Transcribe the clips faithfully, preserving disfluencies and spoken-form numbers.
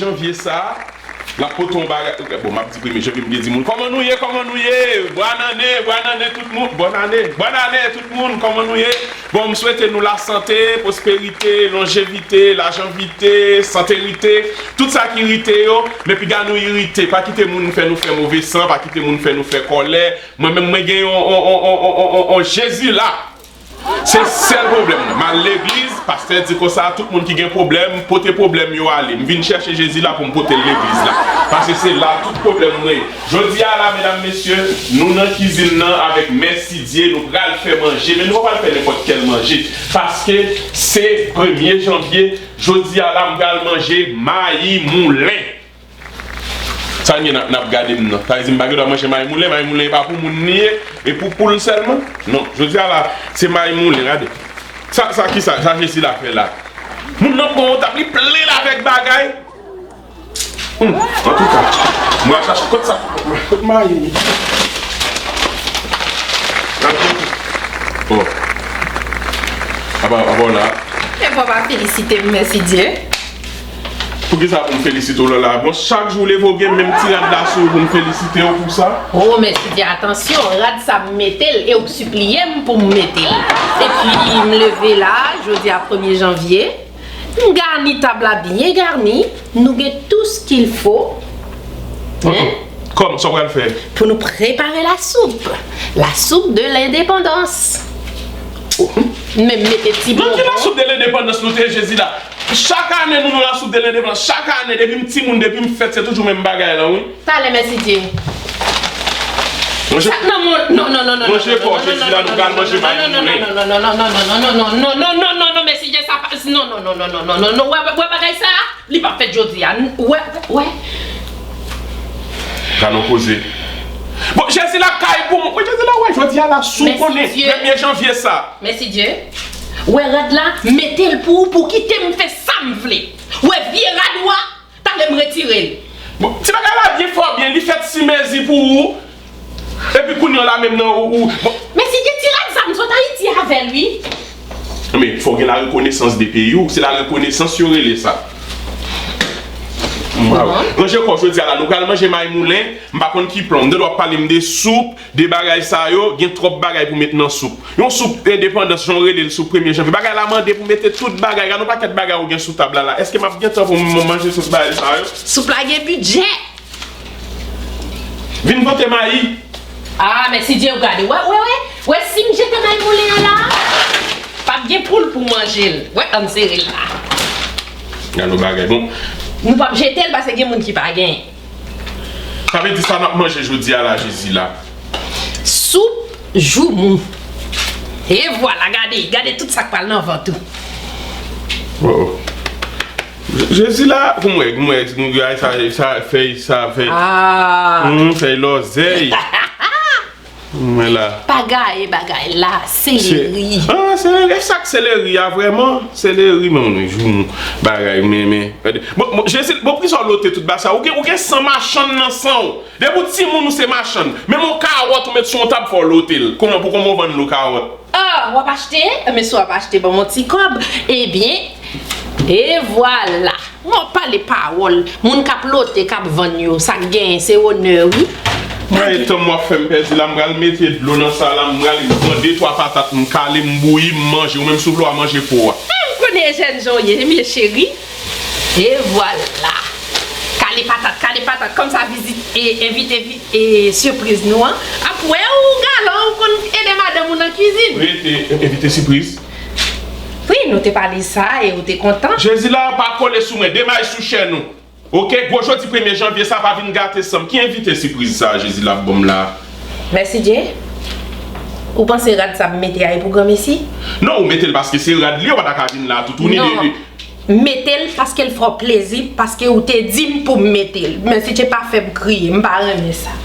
Janvye sa, l ap pote yon bagay. Bon, m ap di premye janvye, m te di moun, kòman nou ye, kòman nou ye? Bòn ane, bòn ane tout moun, bòn ane, bòn ane tout moun, kòman nou ye? Bon, m swete nou lasante, pwosperite, lonjevite, lajanvite, santerite, tout sa ki rite yo, men piga nou irite, pa kite moun fè nou fè move san, pa kite moun fè nou fè kòlè. Mwen menm, mwen gen yon, yon, yon, yon, yon, yon, yon Jezi la. Se sèl pwoblèm nan. M al legliz, pastè di konsa, tout moun ki gen pwoblèm, pote pwoblèm yo ale. M vin chèche Jezi la pou m pote l legliz la. Paske se la tout pwoblèm mwen ye. Jodi a la, medam, mesye, nou nan kizin nan avèk Mèsidye, nou pral fè manje, men nou pa pral fè nenpòt kèl manje. Paske se premye janvye, jodi a la, m pral manje mayi moulen. Sa n ye n ap, n ap gade m nan? Sa vle di m pa gen dwa manje mayi moulen, mayi moulen e pa pou moun li ye, e pou poul sèlman? Non, jodi a la, se mayi moulen, gade. Sa, sa ki sa, sa Jezi la fè la? Moun nan pran yon tab, li plen l avèk bagay. Hmm, antouka, mwen ap chache kot sa, kot mayi. Oh. Apa, apa w la? E fò pa felisite m, Mèsidye. Poukisa pou m felisite w lè w la? Bon, chak jou w leve w gen menm ti rad la sou ou pou m felisite w pou sa? Oh, Mèsidye, atansyon, rad sa m mete l e w sipliye m pou m mete l. Epi m leve la, jodi a premye janvye, m gani tab la byen gani, nou gen tout ce qu'il faut. Hein? Kòm, sa w pral fè? Pou nou prepare la soupe. La soupe de l'indépendance. Men m mete ti bonbon. Nan ki la soupe de l'indépendance nou te ye Jezi la? Chak ane nou nan la soupe de l'indépendance. Chak ane, depi m timoun, depi m fèt, se toujou menm bagay la, wi. Talè, Mèsidye. Manje, sa, non, mon, non, non, non, non, manje non, kò non, Jezi la, nou pral manje mayi moulen. Non, non, non, non, non, non, non, non, non, non, non, non, non, Mèsidye, sa pa, non, non, non, non, non, non, non, non, non, wè, wè, wè bagay sa, li p ap fèt jodi a, wè, wè. Gade yon koze. Bon, Jezi la kay pou mwen, Jezi la, wè, jodi a la, sou konnen, premye janvye sa. Mèsidye, wè rad la, mete l pou ou, pou kite m fè sa m vle. Wè vye rad ou a, talè m retire l. Bon, ti bagay la byen fò, byen, li fèt si mezi pou ou. Epi kounye a la menm nan, ou, ou, bon. Mèsidye, ti rad sa m sot Ayiti avè l, wi. Men, fò w gen la rekonesans de peyi w. Se la rekonesans yo rele sa. Waw. Ranje kò w jodi a la, nou pral manje mayi moulen. M pa konn ki plan. M tande w ap pale m de soup, de bagay sa yo. Gen twòp bagay pou met nan soup. Yon soup endepandans, jan w rele l, soup premye janvye. Bagay la mande pou mete tout bagay. Gade yon pakèt bagay ou gen sou tab la la. Èske m ap gen tan pou m manje tout bagay sa yo? Soup la gen bidjè. Vin pote mayi. Ah, Mèsidye, w gade. Wè, wè, wè. Wè, si m jete mayi moulen an la, p ap gen poul pou manje l. Wè, ann sere l la. Gade yon bagay bon. Nou p ap jete l paske gen moun ki pa gen. Sa vle di sa n ap manje jodi a la, Jezi la. Soup joumou. E vwala, gade, gade tout sa k pral nan vant ou. Oh, oh. Je-, Jezi la, pou mwen, pou mwen, nou gade sa, sa, fèy, sa, fèy. Ah. Hmm, fèy lòzèy. Mwen la. Pa gaye bagay la, seleri. Ah, seleri. E sa k seleri a vrèman? Seleri, men mwen, joumou, bagay, men, men. Bon, bon, Jezi, bon, poukisa w lote tout bagay sa? Ou gen, ou gen san machann nan san w. Depi w timoun ou se machann. Menm yon kawòt ou met sou yon tab fò w lote l. Kòman pou kòman w vann lo kawòt? Ah, w ap achte? Men si w ap achte, ban m yon ti kòb. Ebyen, e vwala. Mwen pale pawòl. Moun k ap lote, k ap vann yo, sa k genyen, se onè, wi. Mwen, etan w ap fè m pèdi la, m pral mete dlo nan sa la, m pral pran de twa patat, m kale, m bouyi, m manje. Ou menm si w vle w a manje po a. Ah, m konnen e jèn jan w ye, men cheri. E vwala. Kale patat, kale patat. Kòm sa vizit e envite vi-, e sipriz nou an ap wè ou galan, ou konn ede madanm ou nan kizin. Rete, envite sipriz. Wi, nou te pale sa e ou te kontan. Jezi la, pa kole sou mwen, demay sou chèn ou. Oke, gwo jodi premye janvye sa pa vin gate san m. Ki envite sipriz sa Jezi la ap ban m la? Mèsidye, ou panse rad sa m mete a e pou granmesi? Non, ou mete l paske se rad li, ou pa ta ka vin la toutouni de, de. Mete l paske l fè w plezi, paske ou te di m pou m mete l. Mèsidye pa fè m kriye, m pa renmen sa.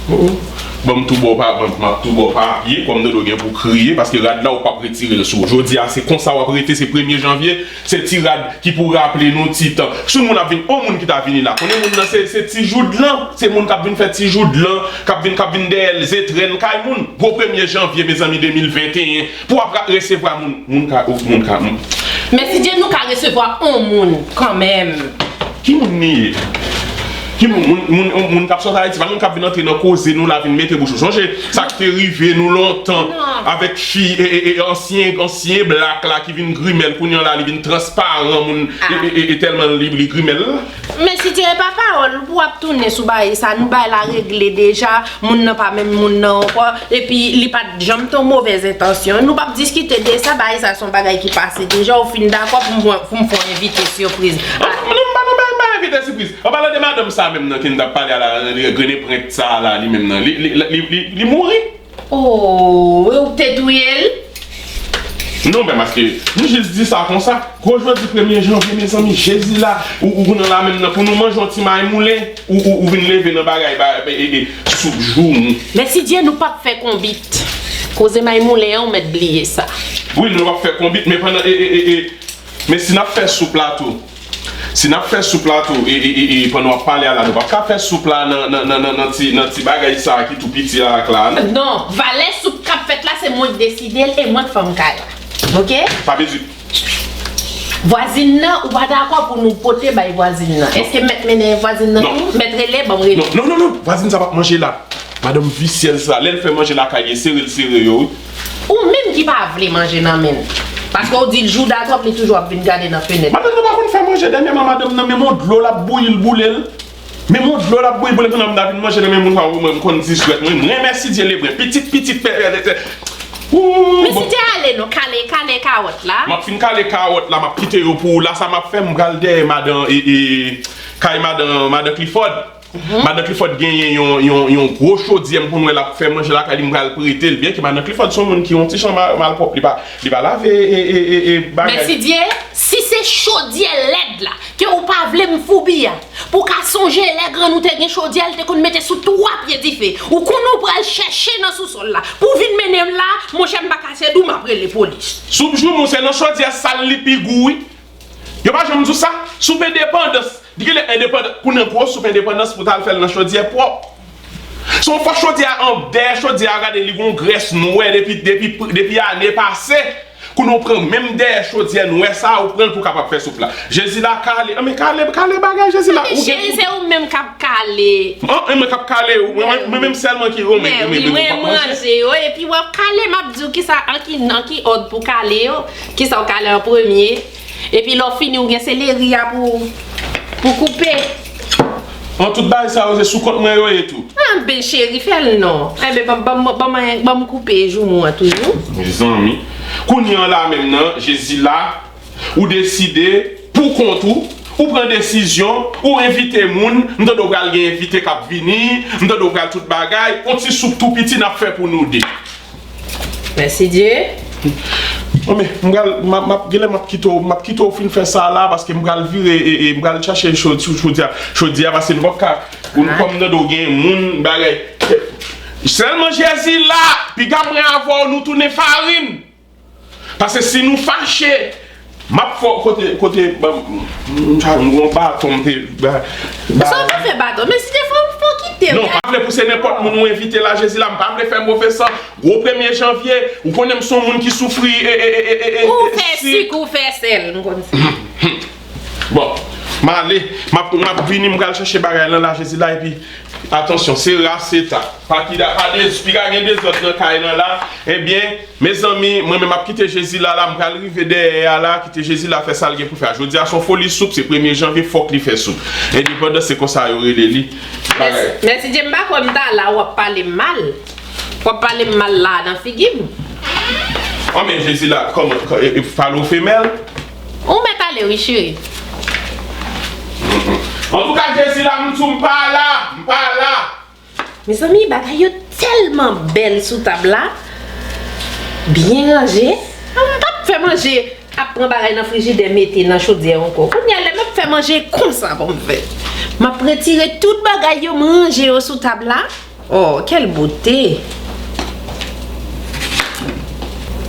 Oh, oh. Ban m tou ba w pa, ban m, m ap tou ba w pa pye, kòm dodo gen pou kriye, paske rad la ou p ap retire l sou ou. Jodi a, se konsa w ap rete, se premye janvye, se ti rad ki pou raple nou ti tan. Si moun ap vin, on moun ki ta vini la, konnen moun nan se, se ti joudlan, se moun k ap vin fè ti joudlan, k ap vin, k ap vin dèyè l, zetrèn kay moun. Gwo premye janvye, mezanmi, de mil venteyen, pou w ap ra-, resevwa moun, moun ka, moun ka, moun. Mèsidye, nou ka resevwa on moun kanmenm. Ki moun li ye? Ki moun? Moun, moun, moun k ap sot Ayiti, pa moun k ap vin antre nan koze nou la, vin mete bouch ou. Sonje sa k te rive nou lontan avèk fi, e, e, e, ansyen, ansyen blak la ki vin grimèl, kounye a la, li vin transparan, moun, e, e, e, e tèlman li, li grimèl la. Men si te pa pawòl pou w ap tounen sou bagay sa, nou bagay la regle deja, moun nan pa menm moun nan ankò, epi li pa t janm te yon movèz entansyon. Nou p ap diskite de sa, bagay sa se yon bagay ki pase deja, ou fin dakò pou m, pou m fè yon envite sipriz. Non, m pa nan bagay, m pa envite sipriz. An palan de madanm sa menm nan ke n t ap pale a la, grenn pwent sa la, li menm nan, li, li, li, li, li mouri? Oh, ou te touye l? Non, men paske nou jis di sa konsa. Gwo jodi premye janvye, mezanmi, Jezi la, ou, ou nan la menm nan, pou nou manje yon ti may moulen, ou, ou, ou vin leve nan bagay, ba, e, e, e, soup joumou. Mèsidye, nou p ap fè konbit. Koze may moulen an, ou mèt bliye sa. Wi, nou p ap fè konbit, men pandan, e, e, e, e, men si n ap fè soup la tou, si n ap fè soup la tou, e, e, e, e, pandan w ap pale a la, nou p ap ka fè soup la nan, nan, nan, nan, nan ti, nan ti bagay sa a ki tou piti la ak la, non. Non, valè soup k ap fèt la, se mwen k deside l e mwen k fè m kay la. Oke? Pa bezwen. Vwazin nan, ou pa dakò pou nou pote bay vwazin nan? Non. Èske m mèt mennen vwazin nan tou? Non. M mèt rele, ban m rele. Non, non, non, non. Vwazin sa p ap manje la. Madanm visyèz sa, lè l fè manje lakay li, e sere l sere yo, wi. Ou menm ki pa vle manje nan men l. Paske w di l jouda twòp, li toujou ap vin gade nan fenèt. Madanm nan pa konn fè manje dènyèman, madanm nan menm yon dlo l ap bouyi l boule l. Menm yon dlo l ap bouyi boule, madanm nan vin manje nan men moun sa, ou mwen m konn diswèt, mwen, mwen mèsidye levre, pitit, pitit, fè, fè, fè, fè. Ou, bon. Mèsidye ale non, kale, kale kawòt la. M ap fin kale kawòt la, m ap kite yo pou ou. La sa m ap fè, m pral dèyè madan, e, e, kay madan, madan Clifford. Madan Clifford genyen yon, yon, yon gwo chodyè, m konn wè l ap fè manje lakay li, m pral prete l. Byenke madan Clifford se yon moun ki yon ti jan mal, malpwòp, li pa, li pa lave, e, e, e, e, bagay. Mèsidye, si se chodyè lèd la ke ou pa vle m foubi a, pou w ka sonje lè grann ou te gen chodyè, l te konn mete sou twa pye dife. Ou konnen w pral chèche nan sousòl la. Pou w vin mennen m la, monchè, m pa ka se di w m ap rele polis. Soup joumou, se nan chodyè sal li pi gou, wi. Yo pa janm di w sa? Soup endepandans. Di ki lè endepandans, pou nan gwo soup endepandans pou w t al fè l nan chodyè pwòp. Se yon fwa chodyè a, an dèyè chodyè a, gade li gon grès nwè depi, depi, depi ane pase. Kounye a w pran menm dèyè chodyè nwè sa a, ou pran l pou w kapab fè soup la. Jezi la kale, anben kale, kale bagay Jezi la. Ou gen Jezi, se ou menm k ap kale. An, e mwen k ap kale, ou, mwen, mwen, mwen menm sèlman ki renmen, renmen, renmen, mwen manje yo, epi w ap kale, m ap di w kisa, an ki, an ki òd pou kale yo, kisa w kale an premye. Epi lè w fini, ou gen seleri a pou, pou koupe. An tout bagay sa yo, se sou kont mwen yo ye tou. Anben, cheri, fè l non. Enben, ban, ban, ban, ban, ban m koupe joumou an toujou. Mezanmi. Kounye a la menm nan, Jezi la, ou deside pou kont ou, ou pran desizyon, ou envite moun, m tande w pral gen envite k ap vini, m tande w pral tout bagay, yon ti soup tou piti n ap fè pou nou de. Mèsidye. Bon, men, m pral, m ap, m ap, genlè m ap kite w, m ap kite w fin fè sa la, paske m pral vire, e, e, m pral chache cho-, cho-, chodyè, chodyè, paske nou p ap ka, ou, kòm m tande w gen moun, bagay. Sèlman Jezi la, piga mwen avè w, nou tounen farin. Paske si nou fache, m ap fè w kote, kote, ban m, m, m, m gon baton, m te, ba, ba. Sa w te fè baton? Men si te fò, fò kite m. Non, m pa vle pou se nenpòt moun ou envite la, Jezi la, m pa vle fè move san. Gwo premye janvye, ou konnen m se yon moun ki soufri, e, e, e, e, e, e, ou fè sik, ou fè sèl, m konn sa. Bon, m ale, m ap, m ap vini, m pral chache bagay lan la, Jezi la, epi, atansyon, se ra, se ta. Pa ki da, pa dez-, piga gen dezòd nan kay lan la, ebyen, mezanmi, mwen menm m ap kite Jezi la, la, m pral rive dèyè a la, kite Jezi la fè sa l gen pou fè a. Jodi a se yon foli soup, se premye janvye, fòk li fè soup. Endepandans, se konsa yo rele li. Bagay. Mèsi, mèsi, Dye, m pa kwè m ta la, w ap pale m mal. W ap pale m mal la nan figi m. Anben, Jezi la, kòman, kò-, e, e, pale w femèl? Ou mèt ale wi, cheri. Antouka, Jezi la, m di w m pa la, m pa la. Mezanmi, bagay yo tèlman bèl sou tab la. Byen ranje. M p ap fè manje ap pran bagay nan frijidè mete nan chodyè ankò. Kounye a, lè m ap fè manje konsa pou m fè. M ap retire tout bagay yo, m ranje yo sou tab la. Oh, quelle beauté!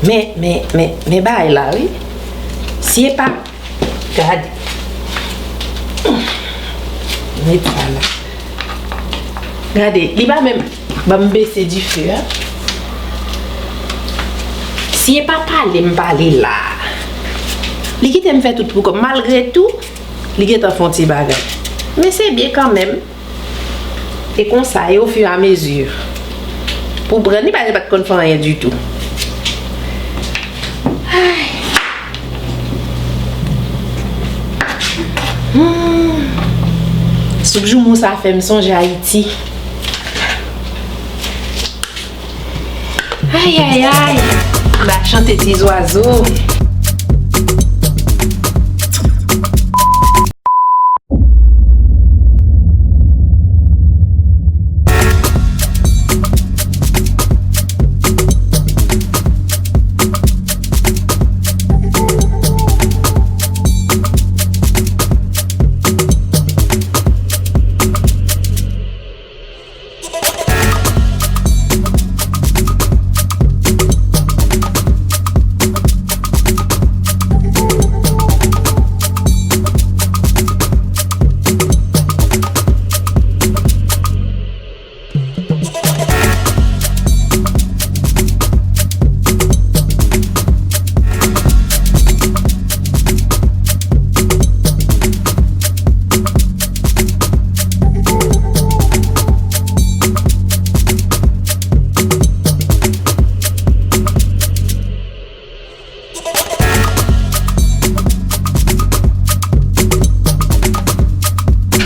Men, men, men, men bagay la, wi. Si e pa, gade. Met sa la. Gade, li pa menm. Ban m bese dife a. Si e pa pale m pale la. Li kite m fè tout pou kò m. Malgre tou, Li gentan fè yon ti bagay. Men se byen kanmenm. E konsa, e ofiramezi. Pou pran, li pa, li pa t konn fè anyen ditou. Ay. Hmm. Soup joumou sa fè m sonje Ayiti. Ay, ay, ay. M ap chante ti zwazo.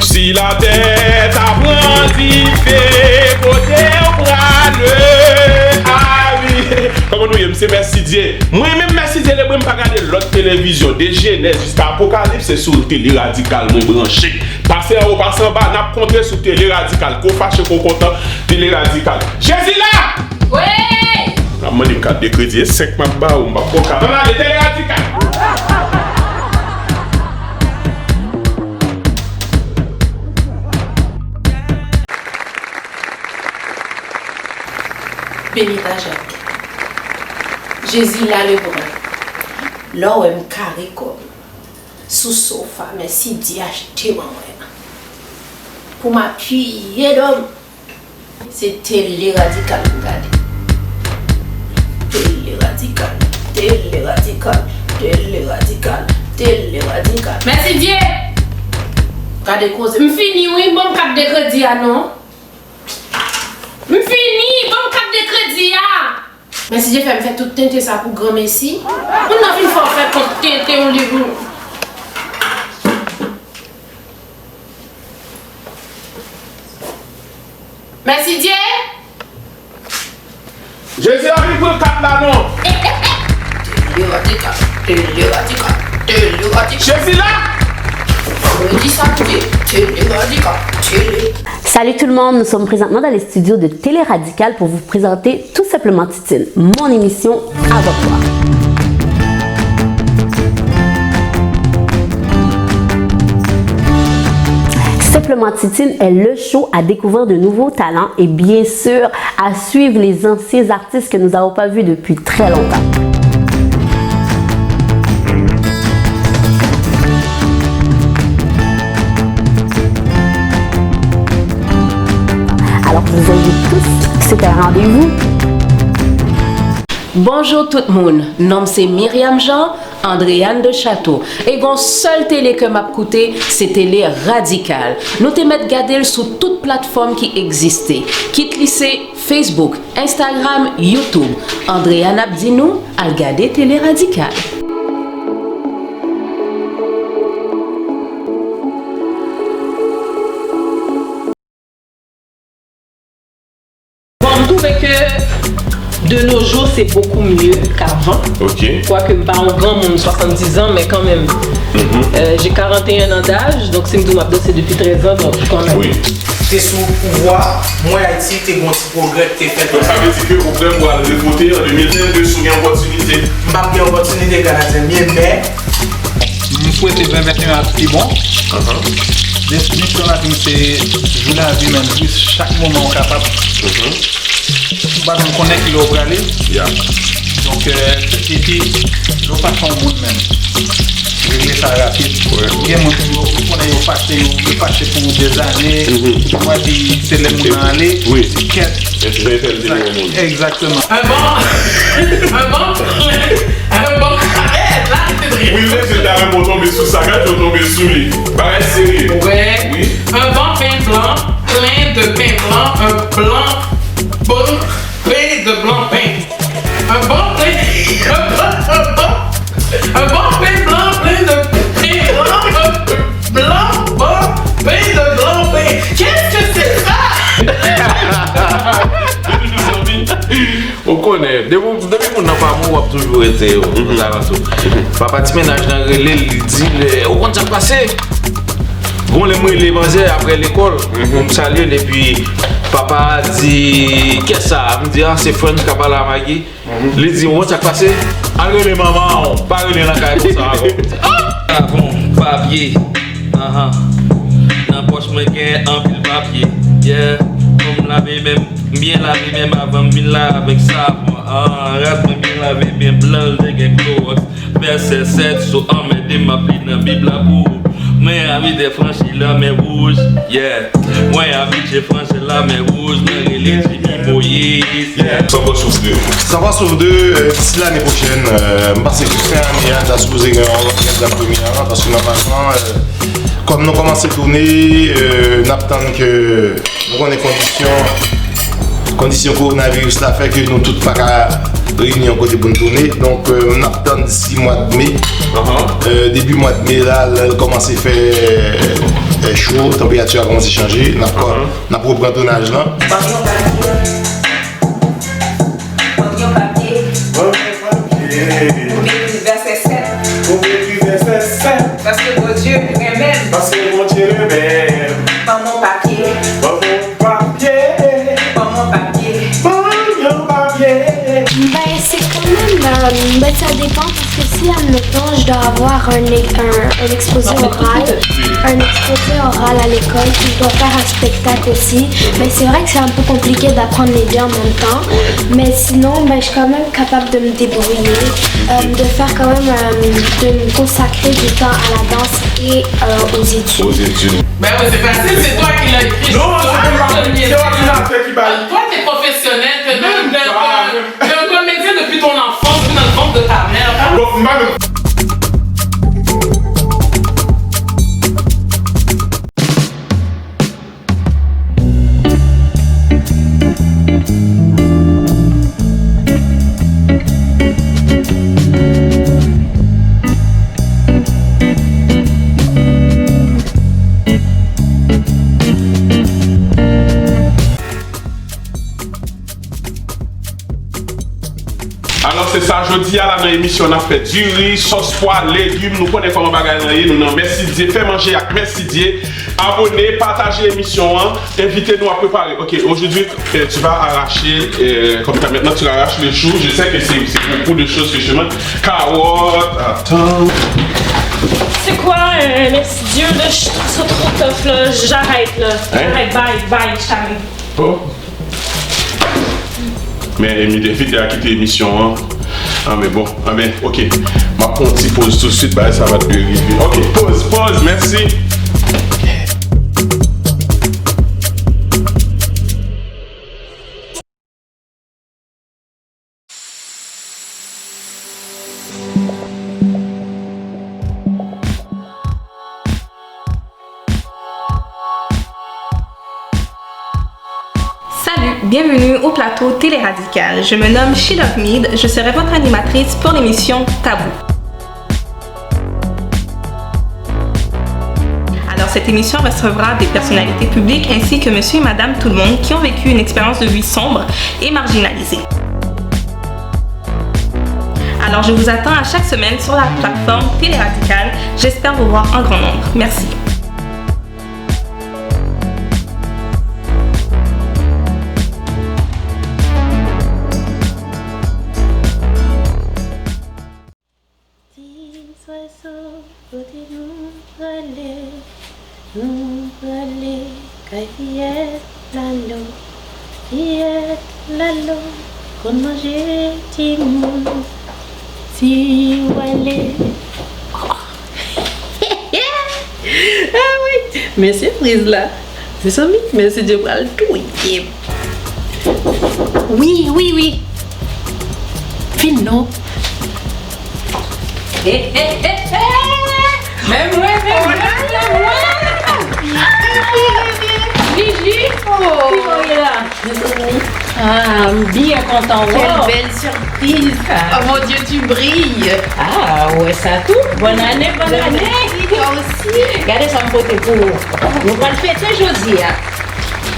Si latè ta pran dife, kote w prale? Avi. Kòman nou ye? M se Mèsidye. Mwen menm Mèsidye Lebre, m pa gade lòt televizyon. De Jenèz jiska Apokalips, se sou Tele Radikal mwen branche. Pase anwo, pase anba, n ap kontre sou Tele Radikal. Ke w fache, ke w kontan, Tele Radikal. Jezi la! Wi! Ap mande m kat de kredi, e senk m ap ba ou, m p ap ba w kat. Ann ale, Tele Radikal! Benita Jacques. Jezi la Lebran. Lè w wè m kare kò m sou sofa, Mèsidye achte ban mwen pou m apiye do m. Se Tele Radikal m gade. Tele Radikal, Tele Radikal, Tele Radikal, Tele Radikal. Mèsidye! Gade koze. M fini wi, ban m kat de kredi a non. M fini, ban m kat de kredi a. Mèsidye fè m fè tout tenten sa pou granmesi. Moun nan vin fè w fè kont tenten yon liv. Mèsidye! Jezi la vin pran kat la non. Tele Radikal, Tele Radikal, Tele Radikal. Jezi la! Mwen di sa pou di, Tele Radikal, Tele. Salut tout le monde, nous sommes présentement dans les studios de Télé Radical pour vous présenter Tout Simplement Titine, mon émission avec toi. Simplement Titine est le show à découvrir de nouveaux talents et bien sûr à suivre les anciens artistes que nous n'avons pas vus depuis très longtemps. Alors, je vous invite tous, c'est un rendez-vous. Bonjou tout moun, non m se Myriam Jean, Andréane de Château. E gon sèl tele ke m ap koute, se Tele Radikal. Nou te mèt gade l sou tout platfòm ki egziste, kit li se Facebook, Instagram, YouTube. Andréane ap di nou, al gade Tele Radikal. Bon, m twouve ke de nos jours, c'est beaucoup mieux qu'avant. Ok. Kwake m pa yon granmoun, swasanndiz an, men kanmenm. Mhm. Euh, j'ai quarante et un ans d'âge, donc si m di w m ap danse depi trèz an, donc, kanmenm. Wi. Te sou pouvwa, mwen Ayiti, te gon ti pwogrè ki te fèt. Donk, sa vle di ke ou prè pou al revote an de mil vennde si w gen opòtinite? M p ap gen opòtinite, Kanadyen, men, men, M swete ven venteyen ap pi bon. Ahan. Depi misyon lavi m se jou lavi menm, jis chak moman ou kapab. Mhm. Ou pa janm konnen kilè ou prale. Ya. Donk, euh, epi, lè ou fache yon moun menm, regle sa rapid. Wi. Gen moun yo, ou konnen yo fache, yo, yo fache pou dèzane, mhm, ou wè di se lè moun nan ale, wi, di kèt. Epi, epi, epi, epi, epi, epi. Egzakteman. Un bon, un bon, un bon. Wi, Lezil ta renmen w tonbe sou sa. Gad yo tonbe sou li. Bagay serye. Wi. Un bon pain blanc, plein de pain blanc, un blanc bon pain de blanc pain. Un bon pain, un bon, un bon, un bon pain blanc, plein de pain blanc, un blanc bon pain de blanc pain. Qu'est-ce que c'est ça? Ou konnen, depi, depi moun nan pa bon, w ap toujou rete yo, nan sa raso. Papa ti mennaj lan rele l, li di l, ou konn sa k pase? Bon, lè m rele manzè apre lekòl, pou m salye l, epi papa a di, kiyès sa? M di, a, se French k ap pale a Maggie. Li di, ou konn sa k pase? Al rele manman w, pa rele nan kay konsa ankò. Savon, papye, anhan. Nan pòch mwen gen anpil papye. Yeah. Fò m lave men m, m byen lave men m avan m vin la avèk savon. Ah, rad mwen byen lave, byen blan, l te gen klowòks. Vèsè sèt, si w anmède m, m ap li nan Bib la pou ou. Mwen abitye franchi lanmè wouj, yeah. Mwen abitye franchi lanmè wouj, mwen rele Jimmy Moïse, yeah. Sa w pral souf de? Sa w pral souf de, euh, d'ici l'année prochaine, euh, m panse ke fen ane a, ta sipoze gen yon rèd la premye an, paske nòmalman, euh, kòm nou kòmanse tounen, euh, n ap tann ke Nou konnen kondisyon, kondisyon kowonaviris la fè ke nou tout pa ka reyini yon kote pou n tounen. Donk, euh, n ap tann disi mwa d me. Euh, depi mwa d me la, lè l kòmanse fè, fè cho, tanperati a kòmanse chanje, n ap kò-, n ap reprann tounaj lan. Ban m yon papye. Ban m yon papye. Pou m ekri vèsè sèt. Pou m ekri vèsè sèt. Paske Bondye renmen m. Paske Bondye renmen m. Ban m yon papye. Ban m yon papye. Ban m yon papye. Ban m yon papye. Ben, se kanmenm, euh, ben, sa depan. Paske si, admettons, je dois avoir un, un, un exposé oral, un exposé oral à l'école, puis je dois faire un spectacle aussi, mais c'est vrai que c'est un peu compliqué d'apprendre les deux en même temps. Mais sinon, ben, je suis quand même capable de me débrouiller, euh, de faire quand même, euh, de me consacrer du temps à la danse et, euh, aux études. Aux études. Ben oui, c'est facile, c'est toi qui l'as écrit. Non, c'est toi, c'est toi l'ordinateur qui va. Toi, t'es professionnel, t'es même, t'es un comédien depuis ton enfance, depuis dans le ventre de ta mère. Bon, ma Alò, se sa, jodi a la nan emisyon, n ap fè diri, sòs pwa, legim, nou konnen kòman bagay lan ye, nou nan Mèsidye, fè manje ak Mèsidye. Abone, pataje emisyon an, envite nou ap prepare. Ok, aujourd'hui, euh, tu vas arracher, euh, comme ça, maintenant tu arraches le chou. Je sais que c'est, c'est beaucoup de choses que je demande. Carottes, attends. C'est quoi, euh, Mèsidye, là, je trouve ça trop tough, là. J'arrête, là. Hein? J'arrête, bye, bye, je t'arrête. Oh. Men, Emi te fini a kite emisyon an. Ah, men bon, ah, men, ok. M ap pran yon ti poz tousuit, bagay sa va derive. Ok, poz, poz, mèsi. Salut, bienvenue au plateau Télé Radical. Je me nomme She Love Mead, je serai votre animatrice pour l'émission Tabou. Alors, cette émission recevra des personnalités publiques ainsi que monsieur et madame tout le monde qui ont vécu une expérience de vie sombre et marginalisée. Alors, je vous attends à chaque semaine sur la plateforme Télé Radical. J'espère vous voir en grand nombre. Merci. Ti zwazo, kote nou prale? Nou prale kay fiyèt Lalo. Fiyèt Lalo konn manje timoun. Ti wale. Ah wi, men sipriz la. Mezanmi, Mèsidye pral touye m. Wi, wi, wi. Vin non. Men mwen, men mwen, men mwen. Gigi, kijan w ye la? Ah, m byen kontan wè w. Quelle belle surprise. Oh mon Dieu, tu brilles. Ah, ou wè sa tou. Bonne année, bonne année. Toi aussi. Gade sa m pote pou ou. Nou pral fete jodi a.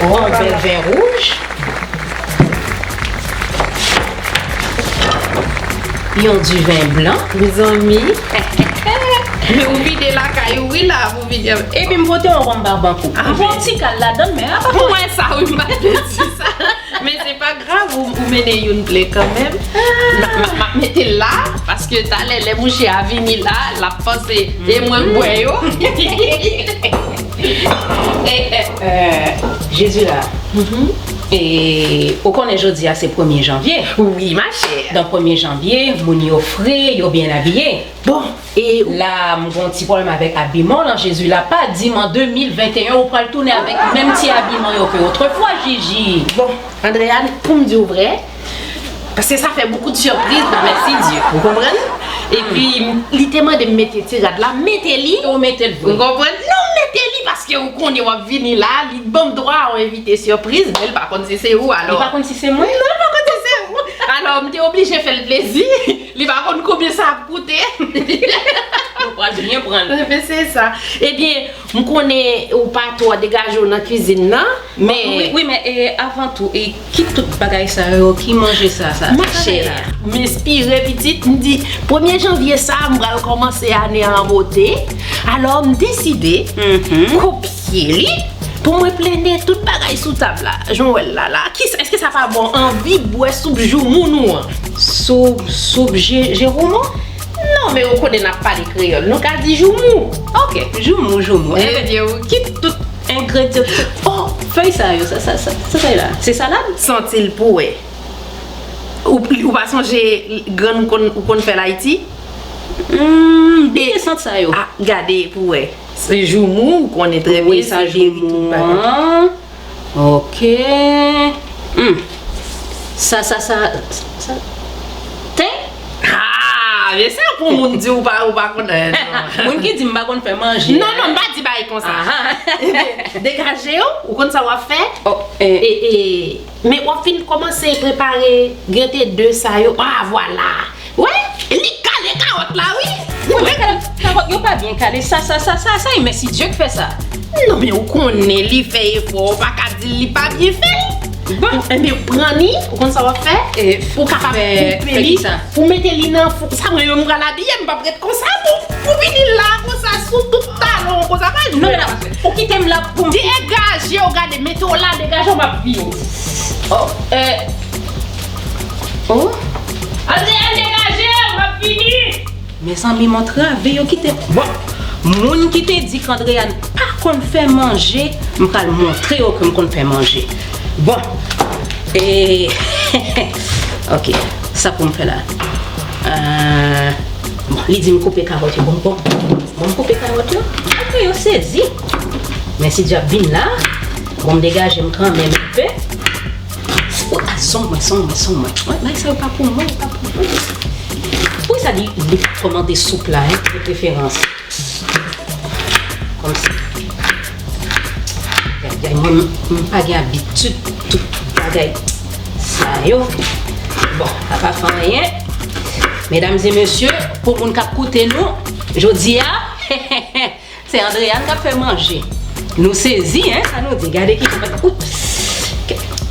Oh, bèl ven wouj. Yon diven blan. Mezanmi. Men ou vide lakay ou wi la, ou vide. Epi m pote yon wonm Babankou. Ah, m pran yon ti kal ladan l, men apa. Pou mwen sa wi, m pa t vle di sa. Men se pa grav, ou, ou mennen youn plen kanmenm. M ap, m ap mete l la, paske talè lè mouche a vini la, l ap panse e mwen k bwè yo. E, e, e, Jezi la. E, ou konnen jodi a se premye janvye. Wi, ma chère. Donk, premye janvye, moun yo fre, yo byen abiye. Bon, e la, m gon ti pwoblèm avèk abiman w lan, Jezi la. Pa di m an de mil venteyen ou pral tounen avèk menm ti abiman yo ke otrefwa, Jiji. Bon, Andréane, pou m di w vrè, paske sa fè bokou de sipriz, mèsi Dye. Ou konprann? Epi, li te mande m mete ti rad la, m mete li. Ou mete l vre. Ou konprann? Non, m mete li paske ou konnen w ap vini la, li ban m dwa yon envite sipriz, men l pa konn si se ou, alò. Li pa konn si se mwen? Non, l pa konn si se ou. Alò, m te oblije fè l plezi. Li pa konn konbyen sa ap koute. Nou pral byen pran l. Ebyen, se sa. Ebyen, m konnen ou pa twò degaje w nan kwizin nan, men wi, wi, men, e, avan tou, e, kit tout bagay sa yo, ki manje sa, sa, sa, sa la? M enspire, pitit, m di, premye janvye sa, m pral kòmanse ane a an bote. Alò, m deside kopye li pou mwen plennen tout bagay sou tab la. Jan w wè l la, la. Kisa, èske sa pa ba w anvi bwè soup joumou nou an? Soup, soup je-, jewoumou? Non, men ou konnen n ap pale kreyòl. Nou ka di joumou. Ok, joumou, joumou. Ebyen, ou kit tout engredyan. Oh, fèy sa yo, sa, sa, sa, sa, sa la. Se salad? Santi l pou wè. Ou, ou pa sonje grann ou konn, ou konn fè l Ayiti? Hmm, bliye sant sa yo. Ah, gade pou wè. Se joumou, ou konnen trè byen. Wi, sa joumou an. Ok. Hmm. Sa, sa, sa, sa. Ten? Ah, men sa pou moun di ou pa, ou pa konnen, non. Moun ki di m pa konn fè manje. Non, non, m pa di bagay konsa. Aha. Ebyen, degaje w, ou konn sa w ap fè? Oh, eh. E, e, men w ap fin kòmanse prepare grate de sa yo. Ah, vwala. Wè, li kale kawòt la, wi. Mwen, kawòt yo pa byen kale. Sa, sa, sa, sa, sa, e mèsi Dye k fè sa. Non, men ou konnen li fè efò, ou pa ka di l li pa byen fè l. Bon. Ebyen, pran li, ou konn sa w ap fè? Ou kapab koupe li, ou mete li nan fou. Sa mwen menm m pral abiye, m p ap ret konsa, non. Ou vini la, konsa, sou tout talon, konsa, pa jwe. Non, non, ou kite m la pou m. Degaje w, gade, mete w la, degaje w, m ap vini. Oh, eh. Oh. Andréane, degaje w, m ap vini. Mezanmi, m antrave yo kite. Bon, moun ki te di k Andréane pa konn fè manje, m pral montre yo ke m konn fè manje. Bon, e, ok, sa pou m fè la? Euh, bon, li di m koupe kawòt yo. Bon, bon, bon, m koupe kawòt yo. Ok, yo sezi. Men si dyab vin la, bon, m degaje m kanmenm enpe. Ou, a, son mwen, son mwen, son mwen. Mwen, bagay sa yo pa pou mwen, yo pa pou mwen. Poukisa li, li kòmande soup la, hein, de préférence? Kòmsi. Gade, gade, mwen, m, m pa gen abitid tout bagay sa yo. Bon, sa pa fè anyen. Medam e mesye, pou moun k ap koute nou, jodi a, se Andréane k ap fè manje. Nou sezi, hein, sa nou di. Gade ki, oups,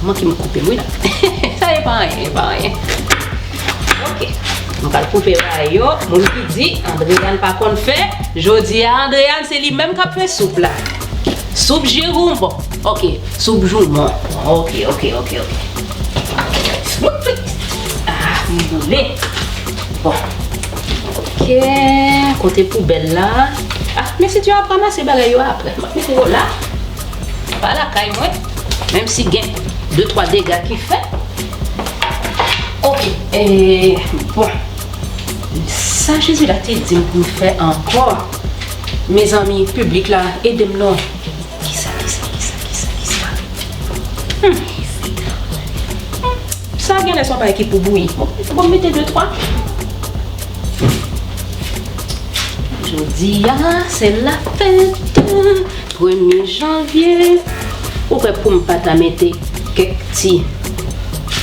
manke m koupe m, wi, la. Sa e pa anyen, e pa anyen. Ok. M pral koupe bagay yo. Moun ki di, Andréane pa konn fè, jodi a, Andréane, se li menm k ap fè soup la. Soup jewoumou. Ok, soup joumou. Ok, ok, ok, ok. Ah, m boule. Bon. Ok, kote poubèl la? Ah, men si Dye ap ranmase bagay yo apre. M ap mete yo la. Pa lakay mwen. Menm si gen de twa dega ki fèt. Ok, e, bon. Sa Jezi la te di m pou m fè ankò? Mezanmi, piblik la, ede m non. Kisa, kisa, kisa, kisa, kisa? Hmm. Sa genlè se yon bagay ki pou bouyi. Bon, bon, mete de twa. Jodi a, se lafèt, premye janvye. Ou kwè pou m pa ta mete kèk ti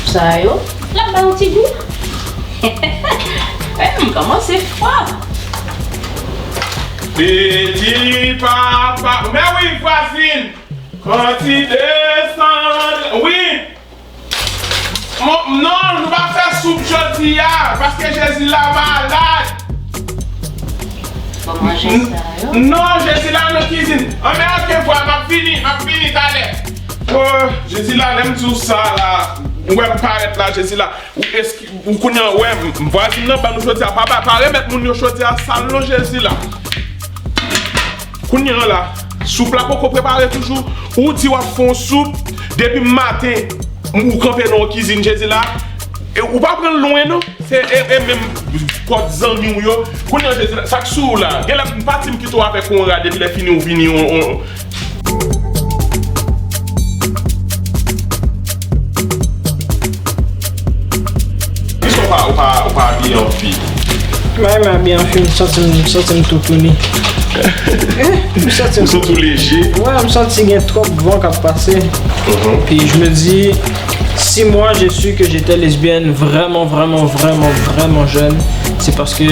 sa yo? L ap ba yon ti gou. M kòmanse fò. Piti papa. Men wi, vwazin. Kantite san. Wi. Mon, non, nou pa fè soup jodi a, paske Jezi la malad. Fò manje sa yo. Non, Jezi la nan kizin. An, men oke, vwa, m ap vini, m ap vini talè. Oh, Jezi la, lè m di w sa la, ou wè m parèt la, Jezi la. Ou eski, ou kounye an, wè, m, vwazin nan ban nou jodi a, pa, pa, pa remèt moun yo jodi a sal non, Jezi la. Kounye an la, soup la poko prepare toujou. Ou di w ap fè yon soup, depi maten, ou kanpe nan yon kizin, Jezi la. E ou pa pran l lwen, non. Se e, e menm kòd zanmi w yo. Kounye an, Jezi la, sa k sou ou la? Genlè m pati, m kite w avèk yon rad, epi lè fini, ou vini, on, on, Kisa w pa, w pa, w pa abiye anpil? Mwen menm abiye anpil, m santi m, m santi m tou touni. Eh, m santi m Ou santi w leje? Wè, m santi gen twòp van k ap pase. Mhm. Puis je me dis, si moi j'ai su que j'étais lesbienne vraiment, vraiment, vraiment, vraiment jeune, c'est parce que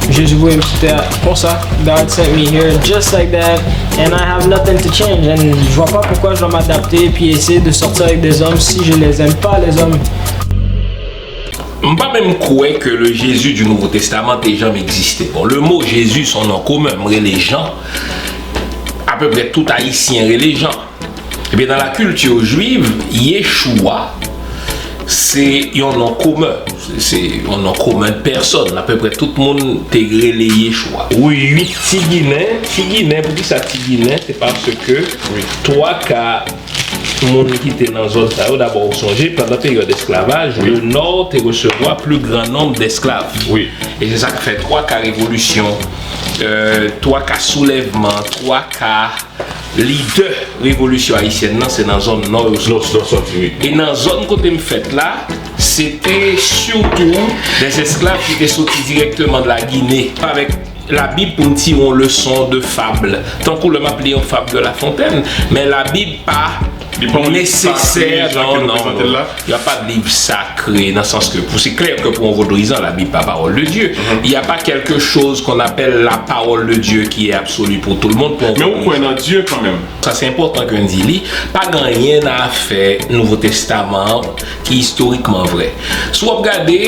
Jezi voye m sou tè a konsa. God sent me here just like that. And I have nothing to change. And je vois pas pourquoi je dois m'adapter et puis essayer de sortir avec des hommes si je les aime pas, les hommes. M pa menm kwè ke le Jésus du Nouveau Testament te janm egziste. Bon, le mot Jésus, se yon non komen, m rele Jan. Apeprè tout Ayisyen rele Jan. Ebyen, dans la culture juive, Yeshua, se yon non komen. Se, se yon non komen de pèsòn. Apeprè tout moun te rele Yeshua. Wi, wi, Ti Ginen, Ti Ginen, poukisa Ti Ginen? Se paske twa ka moun ki te nan zòn sa yo, dabò, ou sonje, pandan peryòd esklavaj, le Nò te resevwa pli gran nonb de esklav. Wi. E se sa k fè twa ka revolisyon, euh, twa ka soulèvman, twa ka lidè revolisyon ayisyèn nan, se nan zòn Nò yo soti. Nò, Nò soti, wi. E nan zòn kote m fèt la, se te sitou de esklav ki te soti dirèkteman de la Guinée. Avèk Labib pou m tire yon leson de fab. Tankou lè m ap li yon fab de La Fontaine, men Labib pa Li pa yon liv nesesè, sakre, jan ke non, nou non, prezante l non. La. Y a pas de livre sacré, dans le sens que, pou, c'est clair que pour un vodouizan, la Bible pas parole de Dieu. Mhm. Il y a pas quelque chose qu'on appelle la parole de Dieu qui est absolue pour tout le monde. Pour un vodouizan. Men ou kwè nan Dye kanmenm. Sa se enpòtan ke n di li, pa gen anyen nan afè Nouvo Testaman an ki istorikman vrè. Si w ap gade,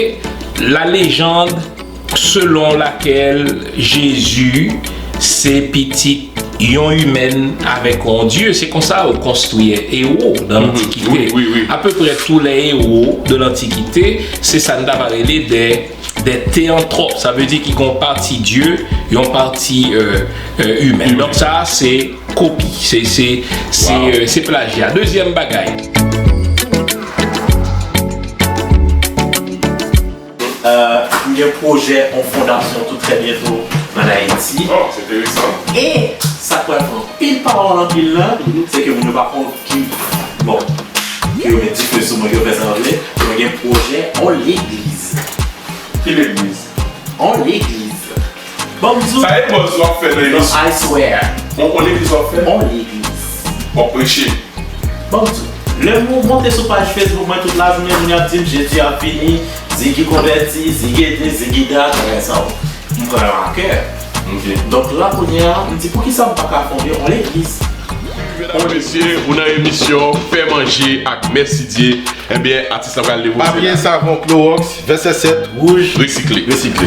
la légende selon laquelle Jezi se pitit yon imèn avèk yon dye. Se konsa yo konstwi ewo nan Lantikite. Wi, wi, wi. Apeprè tou lè ewo de Lantikite, se sa n ta va rele de, de teyantwòp. Sa vle di ki gen yon pati dye, yon pati, euh, euh, imèn. Imèn. Donk sa, se kopi. Se, se, se, Wow. Euh, se plajya. Dezyèm bagay. Euh, m gen pwojè, yon fondasyon tou trè byento ann Ayiti. Oh, se enteresan. E sa k pral fè anpil pawòl anpil lan, se ke moun yo pa konn ki, bon, ke yo met dife sou mwen, ke yo fè sa yo vle, mwen gen pwojè, yon legliz. Ki legliz? Yon legliz. Bon, m di w. Sa e buzz w ap fè nan emisyon? I swear. On, on legliz w ap fè? Yon legliz. W ap preche? Bon, m di w. Lè m monte sou paj Facebook mwen tout lajounen, moun y ap di m Jezi a fini, Ziggy konvèti, Ziggy ede, Ziggy dat, bagay sa yo. M pran yo a kè. Ok. Donk la, kounye a, m di, poukisa m pa ka fonde yon legliz? Medam, mesye, ou nan emisyon Fè Manje ak Mèsidye. Ebyen, atis la pral devose la. Papye savon Clorox, vès sèt, wouj. Resikle. Resikle.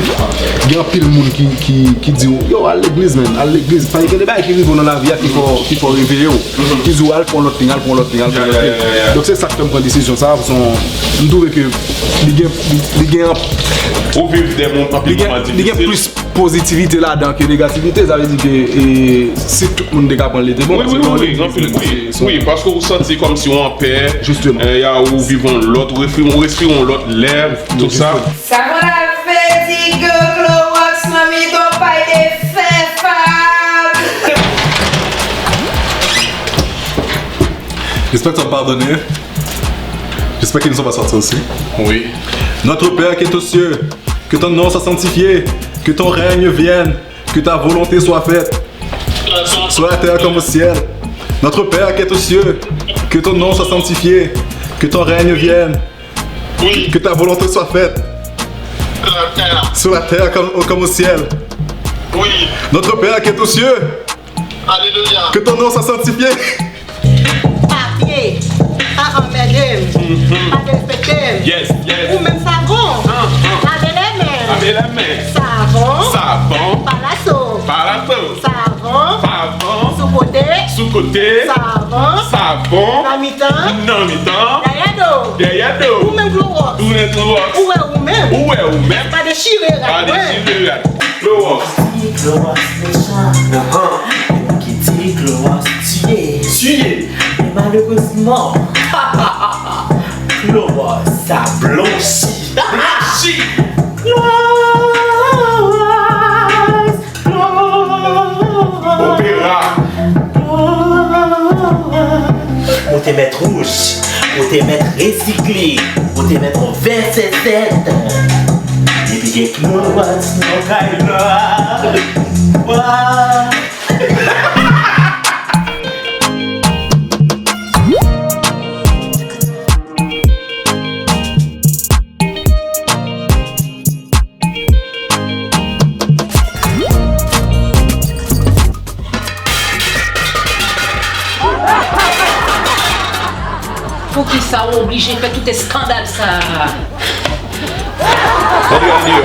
Gen anpil moun ki, ki, ki di w, yo, al legliz, man, al legliz. Paske gen de bagay ki rive w nan lavi a ki fè w, ki fè w reveye w. Ki di w, al pran lòt liy, al pran lòt liy, al pran lòt liy. Donk, se sa k fè m pran desizyon sa a, paske m twouve ke li gen, li, li gen anp-, Ou viv de moun, anpil moman difisil. Li gen plis pozitivite ladan ke negativite, sa vle di ke, e, si tout moun te ka pran l, li te bon, wi, wi, wi, anpil, wi, wi, paske ou santi kòmsi w anpè, e, ya, ou viv yon lòt, ou respire, ou respire yon lòt lè, tout sa. Sa konn ap vle di ke Clorox nan mitan pay de fè fab. J'espère que tu vas me pardonner. J'espère que nous on va sortir aussi. Oui. Notre Père qui est aux cieux, que ton nom soit sanctifié, que ton règne vienne, Que ta volonté soit faite sur la terre comme au ciel. Notre Père qui est aux cieux, que ton nom soit sanctifié, que ton règne vienne, que ta volonté soit faite sur la terre comme, comme au ciel. Notre Père qui est aux cieux, que ton nom soit sanctifié. Papye, pa anmède m, pa derespekte m. Yes, yes. Ou menm savon, lave lè men. Lave lè men. Savon, savon, palaso. Palaso. Savon, savon, sou kote, sou kote. Savon, savon, nan mitan, nan mitan. Dèyè do, dèyè do. Ou menm Klowòks, ou menm Klowòks. Ou wè ou menm, ou wè ou menm. Pa dechire rad mwen. Pa dechire rad. Klowòks. Di Klowòks mechan. Ahan. Epi ki di Klowòks tiye. Tiye. Men malerezman, Klowòks sa blanchi. Blanchi. Klowòks, Klowòks. Opera. Klowòks. Ou te mèt wouj, ou te mèt resikle, ou te mèt yon vè sèsèt. Depi gen Klowòks nan kay la. Wa. Poukisa w oblije fè tout eskandal sa a? André, al deyò.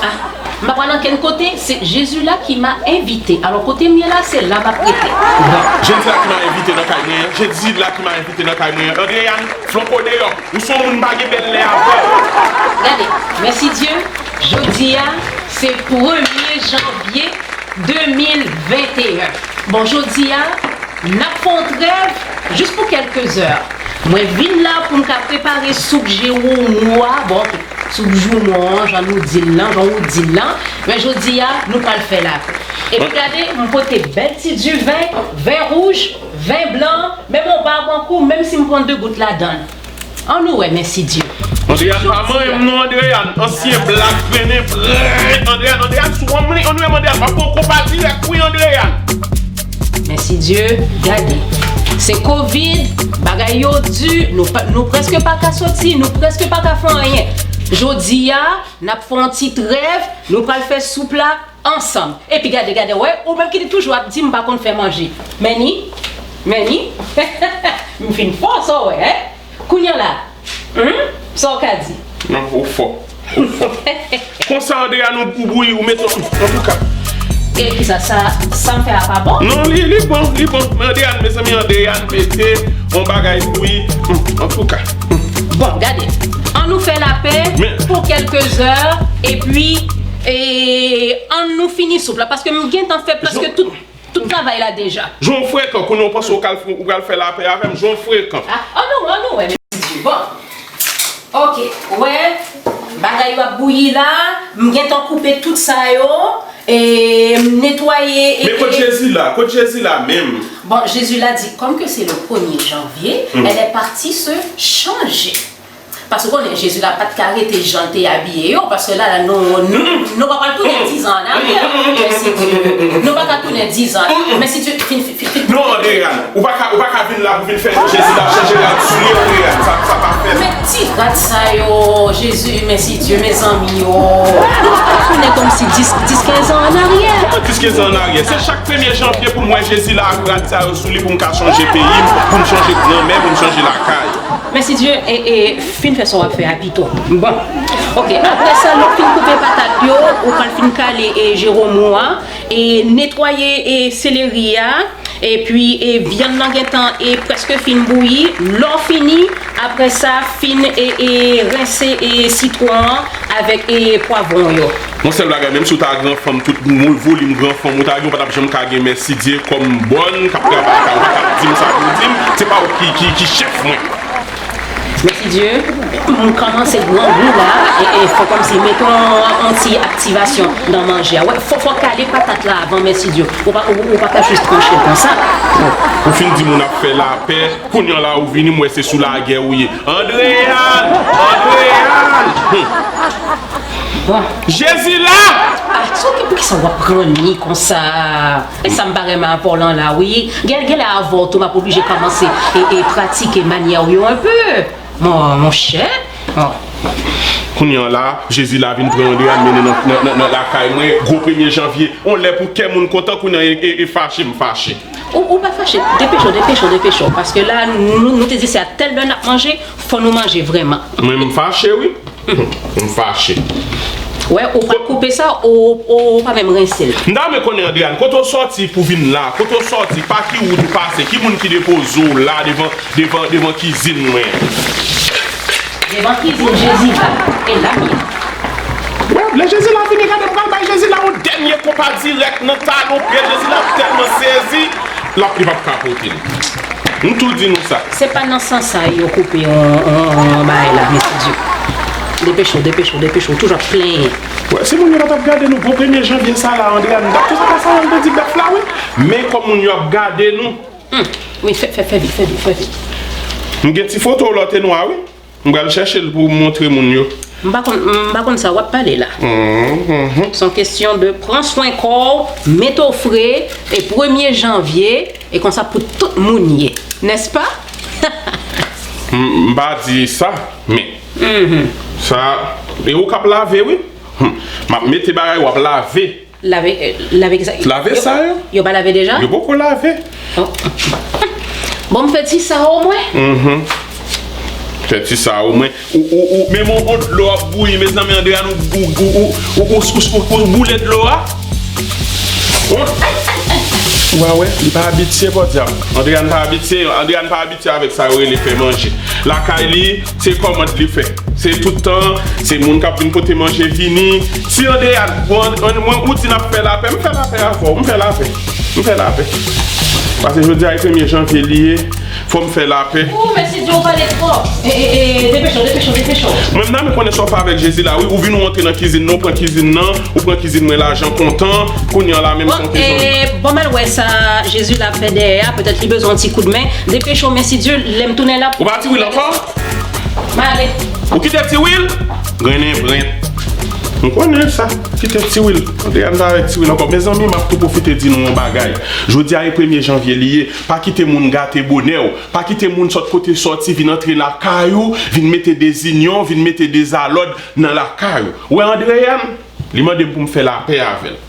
Ah, m pa pral ankenn kote, se Jezi la ki m'a envite. Alò, kote m ye la, se la m ap rete. Bon. Jezi la ki m'a envite nan kay mwen an. Jezi la ki m'a envite nan kay mwen an. Andréane, flanke w deyò. Ou se yon moun m pa gen bèl lè avè w. Gade, mèsi Dye, jodi a, se premye janvye de mil venteyen. Bon, jodi a, n ap fè yon trèv jis pou kèlke zè. Mwen vin la pou m ka prepare soup jewomwo a. Bon, ok, soup joumon an, jan nou di l lan, jan ou di l lan. Men jodi a, nou pral fè lapè. Epi gade, m pote bèl ti diven, ven wouj, ven blan, menm yon bab an kou, menm si m pran de gout ladan l. Ann nou wè, mèsi Dye. Andréane pa manyen m non, Andréane. Ansyen blak grennen. Andréane, Andréane, sou wòm li, ann nou wè, Andréane, w ap pran konpa dirèk, wi, Andréane. Mèsi Dye, gade. Se kovid, bagay yo di, nou pa, nou prèske pa ka soti, nou prèske pa ka fè anyen. Jodi a, n ap fè yon ti trèv, nou pral fè soup la ansanm. Epi gade, gade, wè, ou menm ki te toujou ap di m pa konn fè manje. Men ni, men ni, m fin fò, sa w wè, en? Kounye a la, hmm? Sa w ka di? Non, ou fò. Ou fò. Konsa, Andréane, ou, ou bouyi, ou mete, antouka. E kisa, sa, sa m fè a pa bon? Non, li, li bon, li bon. Men Andréane, mezanmi, Andréane mete yon bagay bouyi. Hmm, antouka. Hmm. Bon, gade. Ann nou fè lapè pou kèlke zè, epi, e, ann nou fini soup la, paske m gentan fè prèske tout, tout travay la deja. Jan w frekan, kounye a w panse w kal, ou pral fè lapè avè m, jan w frekan. Ah, ann nou, ann nou wè, mèsi Dye. Bon. Ok, ou wè, bagay yo ap bouyi la, m gentan koupe tout sa yo, e m netwaye, e, men kot e Jezi la? Kot Jezi la menm? Bon, Jezi la di, comme que c'est le premier janvier, elle est partie se changer. Paske w konnen, Jezi la pa t ka rete jan l te abiye yo, paske la, la, nou, nou, nou pa pral tounen dizan an aryè. Mèsi Dye. Nou pa ka tounen dizan. Mèsi Dye, fin, fin, fin, fin. Non, Andréane, ou pa ka, ou pa ka vin la pou vin fè Jezi la chanje rad sou li, Andréane. Sa, sa pa fèt. Men ti rad sa yo, Jezi, mèsi Dye, mezanmi, o. Nou pa ka tounen kòmsi dis, dis, kenz an an aryè. Kòman dis, kenz an an aryè? Se chak premye janvye pou m wè Jezi la ak rad sa yo sou li pou m ka chanje peyi m, pou m chanje granmè, pou m chanje lakay. Mèsi Dye, e, e, fin fè sa w ap fè a pito. Bon. Ok, apre sa, lè w fin koupe patat yo, ou pral fin kale, e, jewomwo a, e, netwaye, e, seleri a, epi, e, vyann nan gentan, e, prèske fin bouyi. Lè w fini, apre sa, fin, e, e, rense, e, sitwon an avèk, e, pwavwon yo. Yon sèl bagay, menm si w ta gran fanm, tout mo-, volim gran fanm ou ta gen, ou pa t ap janm ka gen Mèsidye kòm bòn k ap travay lakay ou. Ou pa t ap di m sa pou w di m, se pa ou ki, ki, ki chèf mwen. Mèsidye, m kòmanse grangou la, e, e fò kòmsi mete yon, yon ti aktivasyon nan manje a. Wè, fò, fò kale patat la avan, Mèsidye. Ou pa, ou, ou pa ka jis tranche l konsa. Ou fin di moun ap fè lapè, kounye a la ou vini, m wè se sou lagè ou ye. Andréane! Andréane! Hmm. Bon. Jezi la! Ah, so, poukisa w ap ranni konsa? E sa m pa renmen avè w lan la, wi. Gen, gen lè avè w tou, m ap oblije kòmanse e, e pratike manyè w yo enpe. Mon, monchè. Bon. Kounye a la, Jezi la vin pran Andréane mennen nan, nan, nan, nan lakay mwen, gwo premye janvye, on lè pou kè moun kontan, kounye a e, e, e fache, m fache. Ou, ou pa fache, depeche w, depeche w, depeche w, paske la, nou, nou te di se a tèl lè n ap manje, fò nou manje vrèman. Mwen, m fache, wi. M fache. Wè, ou pa koupe sa, ou, ou, ou pa menm rense l. M ta renmen konnen, Andréane, kote w sòti pou vin la? Kote w sòti? Pa ki wout ou pase? Ki moun ki depoze w la devan, devan, devan kizin mwen? Devan kizin Jezi la, e la m ye. Wè, lè Jezi la vini, gade, m pral bay Jezi la yon dènye konpa dirèk nan talon pye Jezi la, tèlman sezi, l ap, li p ap ka pote l. M tou di nou sa. Se pa nan sans sa yo koupe yon, yon, yon bagay la, mesye Dye. Depeche w, depeche w, depeche w, toujou ap plenyen. Wè, si moun yo pa t ap gade nou, bon premye janvye sa la, Andréane, m t ap fè sa, sa, sa, di bèf la, wi. Men kòm moun yo ap gade nou. Hmm. Wi, fè, fè, fè vit, fè vit, fè vit. M gen ti foto w lè w te nwa, wi. M pral chèche l pou m montre moun yo. M pa konn, m pa konn sa w ap pale la. Mhm, mhm. Se yon kesyon de pran swen kò w, mete w fre, e premye janvye, e konsa pou tout moun ye. Nèspa? M, m pa di sa, men. Mhm. Sa, e ou k ap lave, wi. Hmm. M ap mete bagay, w ap lave. Lave, euh, lave ki sa? Lave sa yo. Yo pa lave deja? Yo poko lave. Oh. Bon, m fè ti sa omwen. Mhm. Fè ti sa omwen. Ou, ou, ou, menm yon, yon dlo ap bouyi, mezanmi, Andréane, ou, ou, ou boule dlo a. Yon, w a wè, li pa abitye, podyab. Andréane pa abitye, Andréane pa abitye avèk sa yo rele fè manje. Lakay li, se kòmand li fè. Se tout tan, se moun k ap vin pote manje vini. Si Andréane, bon, an, mwen, ou di n ap fè lapè, m fè lapè avè w, m fè lapè. M fè lapè. Paske jodi a, e premye janvye li ye, fò m fè lapè. Ou, mesye Dye, ou pale twòp. E, e, e, depeche w, depeche w, depeche w. Mwen, m nan men konnen sa w fè avèk Jezi la, wi. Ou vin, ou antre nan kizin nan, ou pran kizin nan, ou pran kizin mwen lajan kontan. Kounye a la, menm si w te jwenn. Bon, e, bon, m al wè sa Jezi la fè dèyè a, petèt li bezwen yon ti koudmen. Depeche w, mesye Dye, lè m tounen la. Ou pa di wi l ankò? M ale. Ou kite Ti Wil? Grennen pran. M konnen sa. Kite Ti Wil. Andréane pa avèk Ti Wil ankò. Mezanmi, m ap tou pwofite di nou yon bagay. Jodi a e premye janvye li ye. Pa kite moun gate bonè w. Pa kite moun sòt kote sòti vin antre lakay ou, vin mete dezinyon, vin mete dezalòd nan lakay ou. Ou wè Andréane? Li mande m pou m fè lapè avè l.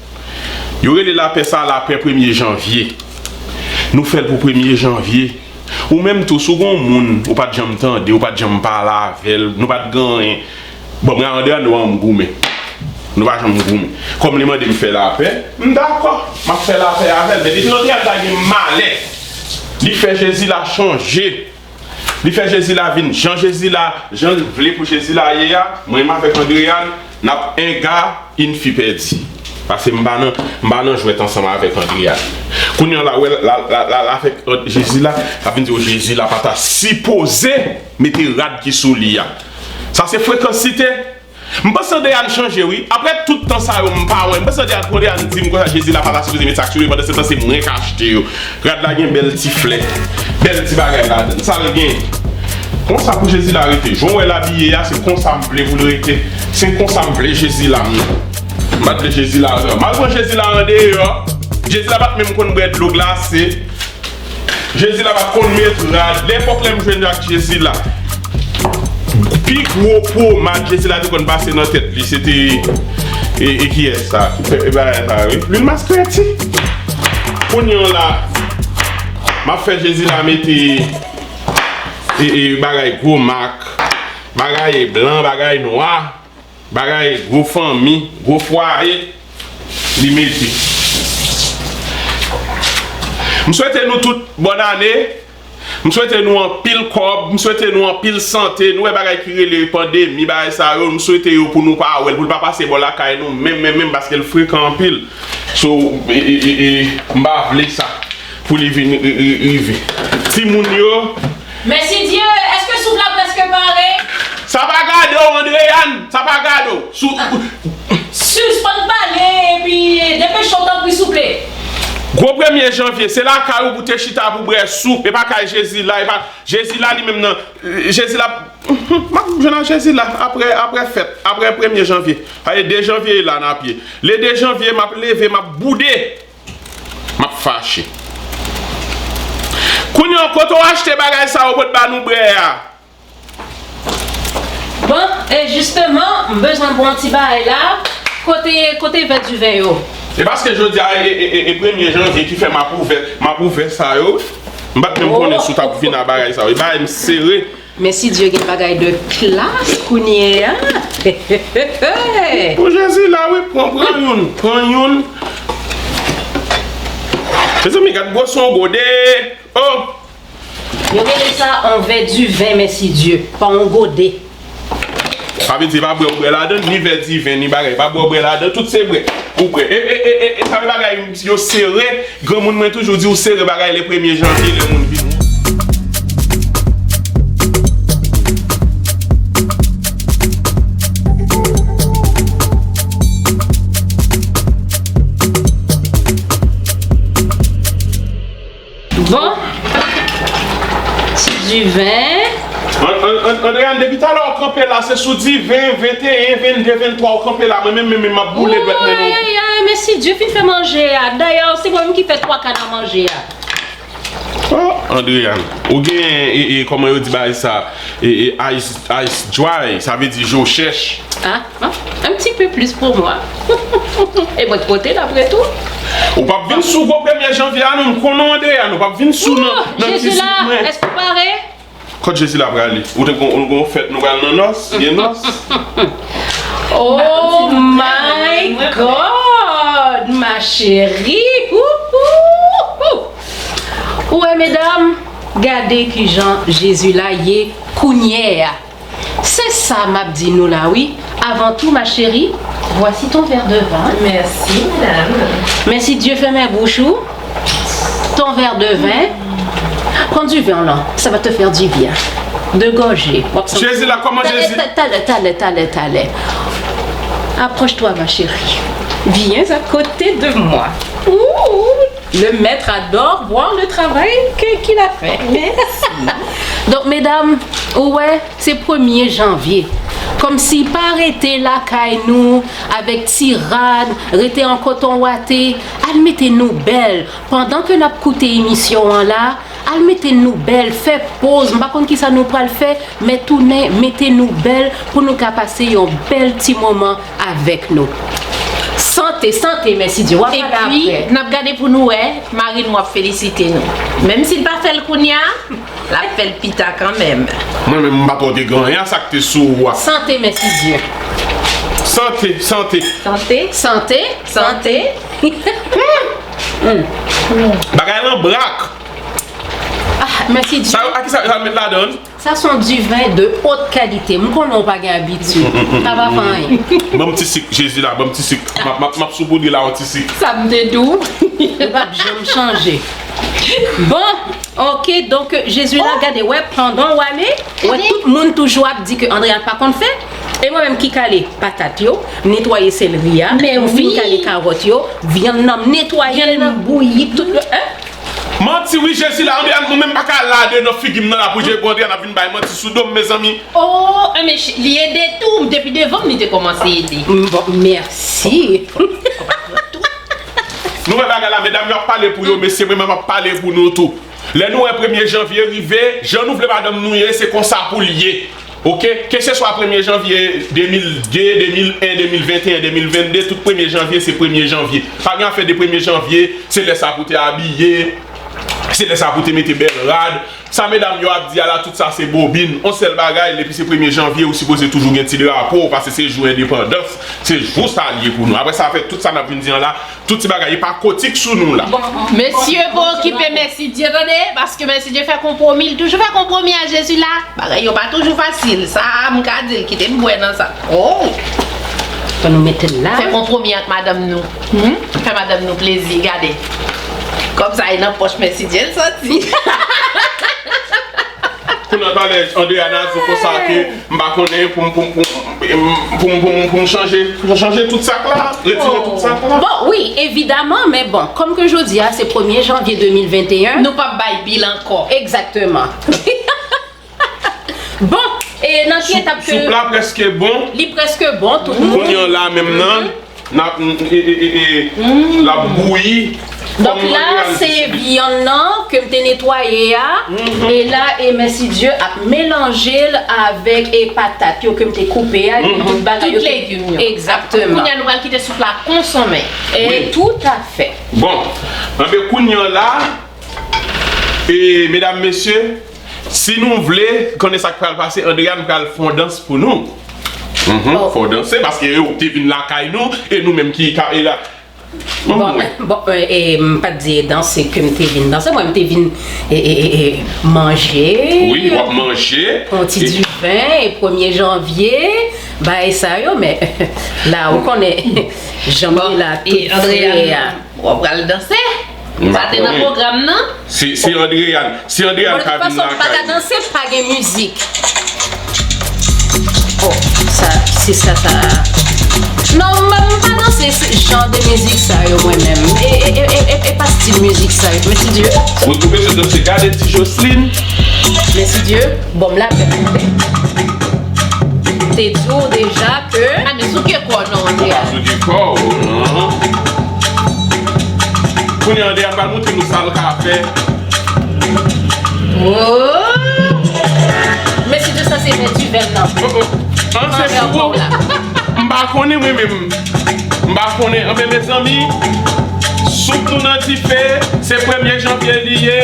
Yo rele lapè sa lapè premye janvye. Nou fè l pou premye janvye. Ou menm tou, si w gen yon moun ou pa t janm tande, ou pa t janm pale avè l, nou pa t gen anyen. Bon, mwen a Andréane, nou an m goumen. Nou pa janm goumen. Kòm li mande m fè lapè, m dakò. M ap fè lapè avè l. Men depi Andréane ta gen malè, li fè Jezi la chanje. Li fè Jezi la vin jan Jezi la, jan l vle pou Jezi la ye a. Mwen menm avèk Andréane, n ap enga in fi pèdi. Paske m pa nan, m pa nan jwèt ansanm avèk Andréane. Kounye a la, wè, la, la, la, la, avèk Jezi la, l ap vin di w Jezi la pa ta sipoze mete rad ki sou li a. Sa se frekansite. M panse Andréane chanje, wi. Apre tout tan sa yo, m pa wè. M panse Andréane, Andréane di m konsa, Jezi la pa ta sipoze met sa k sou li, pandan se tan se mwen k achte yo. Rad la gen bèl ti flè, bèl ti bagay ladan l. Sa l gen? Konsa pou Jezi la rete. Jan w wè l abiye a, se konsa m vle pou l rete. Se konsa m vle Jezi la, m. M pa t vle Jezi la, m al pran Jezi la andeyò. Jezi la pa t menm konn bwè dlo glase. Jezi la pa t konn met rad. Lepòk lè m jwenn ak Jezi la, pi gwo pomad Jezi la te konn pase nan tèt li, se te, e, e kiyès sa? E, e bagay sa, wi. Lwil maskreti. Kounye a la, m ap fè Jezi la mete, e, e, bagay gwo mak, bagay blan, bagay nwa. Bagay gwo fanmi, gwo fwaye, li mete. M swete nou tout bòn ane. M swete nou anpil kòb. M swete nou anpil sante. Nou wè bagay ki rele pandemi, bagay sa yo. M swete yo pou nou pa wè l, pou l pa pase bò lakay nou menm, menm, menm, paske l frekan anpil. So, e, e, e, e, m pa vle sa pou li vin ri-, ri-, rive. Timoun yo. Mèsi Dye, èske soup la prèske pare? Sa pa gade w, Andréane, sa pa gade w. Sou... Sispann pale epi depeche w, tanpri, souple. Gwo premye janvye, se lakay ou pou te chita pou bwè soup, e pa kay Jezi la, e pa Jezi la li menm nan, Jezi la, m ap jwenn ak Jezi la, apre, apre fèt, apre premye janvye. Sa vle de janvye la n ap ye. Le de janvye, m ap leve, m ap boude, m ap fache. Kounye a, kote w achte bagay sa yo pou t ba nou bwè a? Bon, e jisteman, m bezwen bwè yon ti bagay la. Kote, kote vè diven yo? E paske jodi a e, e, e, e premye janvye ki fè m ap ouvè, m ap ouvè sa yo. M pa t menm konnen si w t ap vin ak bagay sa yo. E bagay m sere. Men si Dye gen bagay de klas kounye a. Pou Jezi la wi, pran, pran youn, pran youn. Mezanmi, gad gwosè yon gode. Oh! Yo rele sa yon vè diven, mèsi Dye, pa yon gode. Sa vle di, pa bwè w bwè ladan, ni vè diven, ni bagay. Pa bwè w bwè ladan, tout se bwè. Ou bwè. E, e, e, e, e, sa vle bagay yo sere. Granmoun mwen toujou di ou sere bagay le premye janvye, lè moun vini. Bon. Ti diven. An, an, an, Andréane, depi talè w kanpe la, se sou diven, venteyen, vennde, venntwa w kanpe la. Mwen menm, menm, menm, m ap boule dwèt mwen nan. Ayayay, men si Dye fin fè manje a. Dayè, se mwen menm ki fè twa ka nan manje a. Oh, Andréane, ou gen, e, e, kòman yo di bagay sa? E, e, eyes, eyes dry, sa vle di je w chèch. Ah. Un petit peu plus pour moi. E mwen k pote l apre tou. Ou p ap vin sou gwo premye janvye a non, m konnen w Andréane, ou p ap vin sou nan, nan ti sik mwen. Jezi la, èske w pare? Kot Jezi la prale? Ou te gon, ou gon fèt nou pral nan nòs, gen nòs? Oh my God, ma chérie. Ou wè medam, gade kijan Jezi la ye kounye a. Se sa m ap di nou la wi. Avant tout, ma chérie, voici ton verre de vin. Merci, madame. Men si Dye fèmen bouch ou, ton verre de vin, pran diven w lan, sa va te fè dibyen. De gòje, w ap santi. Jezi la, kòman Jezi? Talè, talè, talè, talè, talè. Approche-toi, ma chérie. Viens à côté de moi. Ouh, le maître adore voir le travail que, qu'il a fait. Merci. Donk, medam, ou wè, se premye janvye. Kòmsi pa rete lakay nou avèk ti rad, rete an koton wate, al mete nou bèl. Pandan ke n ap koute emisyon an la, al mete nou bèl, fè poz. M pa konn kisa nou pral fè, men tounen mete nou bèl pou nou ka pase yon bèl ti moman avèk nou. Sante, sante, mèsi Dye. W a pale apre. Epi, n ap gade pou nou wè, mari nou ap felisite nou. Menm si l pa fè l kounye a, l ap fè l pita kanmenm. Mwen menm, m pa twò te gen anyen a sa k te sou ou a. Sante, mèsi Dye. Sante, sante. Sante. Sante, sante. Bagay lan brak. Ah, mèsi Dye. Sa yo, a ki sa yo met ladan? Sa se yon diven de haute qualité. M konnen w pa gen abitid. Sa pa fè anyen. Ban m ti sik, Jezi la, ban m ti sik. M ap, m ap, m ap soupoudre la yon ti sik. Sa m te di w. Li p ap janm chanje. Bon, oke, donk, Jezi la, gade, wè, pandan w ale, wè, tout moun toujou ap di ke Andréane pa konn fè. E mwen menm ki kale patat yo, m netwaye seleri a, m fin kale kawòt yo, vyann nan, m netwaye l, m bouyi tout, hein? Manti wi Jezi la, Andréane, ou menm pa ka lage nan figi m nan la pou je pou Andréane ap vin bay manti sou do m, mezanmi. Oh, men li ede tou, depi devan m li te kòmanse ede. Bon, mèsi. Nou wè bagay la, medam yo ap pale pou yo, mesye, mwen menm m ap pale pou nou tou. Lè nou wè premye janvye rive, jan nou vle madanm nou ye, se konsa pou l ye. Oke, keseswa premye janvye de mil de, de mil en, de mil venteyen, de mil vennde, tout premye janvye se premye janvye. Pa gen afè de premye janvye, se lè sa pou te abiye, se lè sa pou te mete bèl rad. Sa medam yo ap di a la, tout sa se bobin. On sèl bagay, depi se premye janvye, ou sipoze toujou gen ti drapo w, paske se jou endepandans, se jou sa l ye pou nou. Apre sa, avèk tout sa n ap vin di an la, tout ti bagay, e pa kotik sou nou la. Mesye, pa okipe Mèsidye, tande, paske Mèsidye fè konpwomi, li toujou fè konpwomi a Jezi la. Bagay yo pa toujou fasil, sa a m ka di l, kite m bwè nan sa. Oh! Fò nou mete l la. Fè konpwomi ak madanm nou. Hmm? Fè madanm nou plezi, gade. Kòb sa e nan pòch Mèsidye l soti. Kounye a talè, Andréane a di w konsa ke m pa konnen pou m, pou m, pou m, e, Pou m, pou m, pou m chanje, pou m chanje tout sak la, retire tout sak la. Bon, wi, evidaman, men bon, kòm ke jodi a se premye janvye de mil venteyen. Nou p ap bay bil ankò. Egzakteman. Bon, e nan ki etap ke... Soup la prèske bon. Li prèske bon, tout moun. Kounye a la menm nan, n ap, e, e, e, e, l ap bouyi. Donk la, se vyann nan ke m te netwaye a. E la, e mèsi Dye ap melanje l avèk e patat yo ke m te koupe a, epi tout bagay yo. Tout legim yo. Egzakteman. Kounye a, nou pral kite soup la konsonmen. E toutafè. Bon, anben kounye a la, e medam, mesye, si nou vle konnen sa k pral pase, Andréane pral fè yon dans pou nou. Fè yon danse, paske yo te vin lakay nou, e nou menm ki ka, e la, Bon, bon, e, e, m pa t di e danse ke m te vin danse. Mwen, m te vin, e, e, e, e, manje. Wi, w ap manje. Pran ti diven, e premye janvye, bagay sa yo, men la, ou konnen, jan m ye la, tout frè a. Bon, e Andréane, w ap pral danse? Sa te nan pwogram nan? Si, si Andréane, si Andréane ka vin lakay. Bon, de tout fason, m pa ka danse, pa gen mizik. Oh, sa, se sa, sa. Non, m, m pa danse jan de mizik sa yo, mwen menm. E, e, e, e, e, e pa stil mizik sa yo. Mèsi Dye. Ou twouve se danse, gade ti Jocelyn. Mèsi Dye. Bon, m la, te di w deja ke. A, men souke kò w non, Andréane. Souke kò w, non. Kounye a, Andréane pral montre nou sa l ka fè. Oh! Mèsi de sa, se vè diven nan. Oh, oh. An, se fou. M pa konnen mwen menm. M pa konnen. Anben, mezanmi, soup nou nan dife, se premye janvye li ye.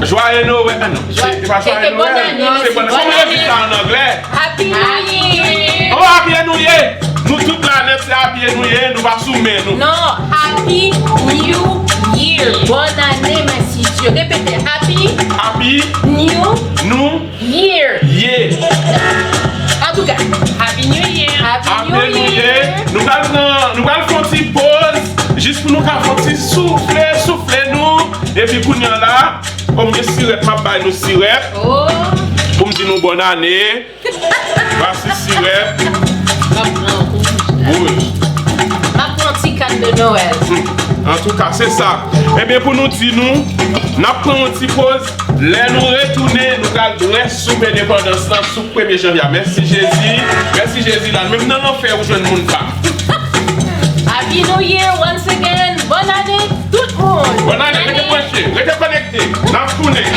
Jwaye Nowèl. A non, se pa jwaye Nowèl. Se bòn ane, se bòn ane. Kòman yo di sa an anglè? Happy New Year! Oh, Happy New Year! Nou tout la nèt, se Happy New Year, nou pa sou men nou. Non, Happy New Year. Bòn ane, mèsi Dye. Repete, Happy Happy New New Year. Year. Antouka, Happy New Year. Happy New Year. Nou pral pran, nou pral fè yon ti poz, jis pou nou ka fè yon ti soufle, soufle nou. Epi kounye a la, kòm gen sirèt, m ap bay nou sirèt. Oh. Pou m di nou bòn ane. Vwasi sirèt. M ap pran wouj. Wouj. M ap pran ti kad de Nowèl. Hmm. Antouka, se sa. Ebyen, pou nou di nou, n ap pran yon ti poz. Lè nou retounen, nou pral bwè soup endepandans lan, soup premye janvye a. Mèsi Jezi. Mèsi Jezi la. Menm nan lanfè, ou jwenn moun pa. Happy New Year once again. Bòn ane, tout moun. Bòn ane, rete branche, rete konekte. N ap tounen.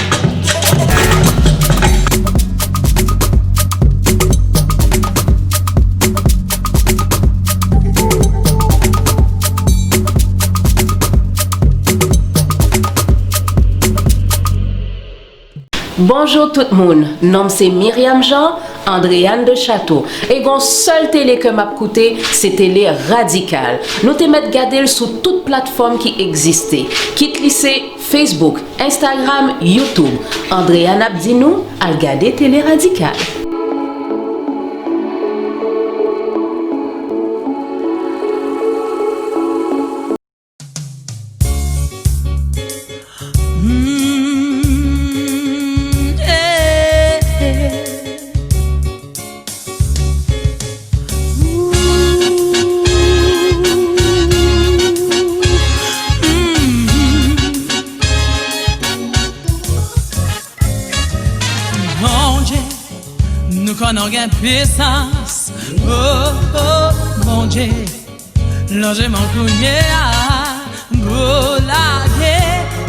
Bonjou tout moun, non m se Myriam Jean, Andréane de Chateau. E gon sèl tele ke m ap koute, se tele Radikal. Nou te mèt gade l sou tout platfòm ki egziste, kit li se Facebook, Instagram, YouTube. Andréane ap di nou, al gade tele Radikal. Mm, eh, eh. Ooh, mm. Bondye, nou konnen w gen pisans. Oh, oh, Bondye. Lonje men w kounye a pou lage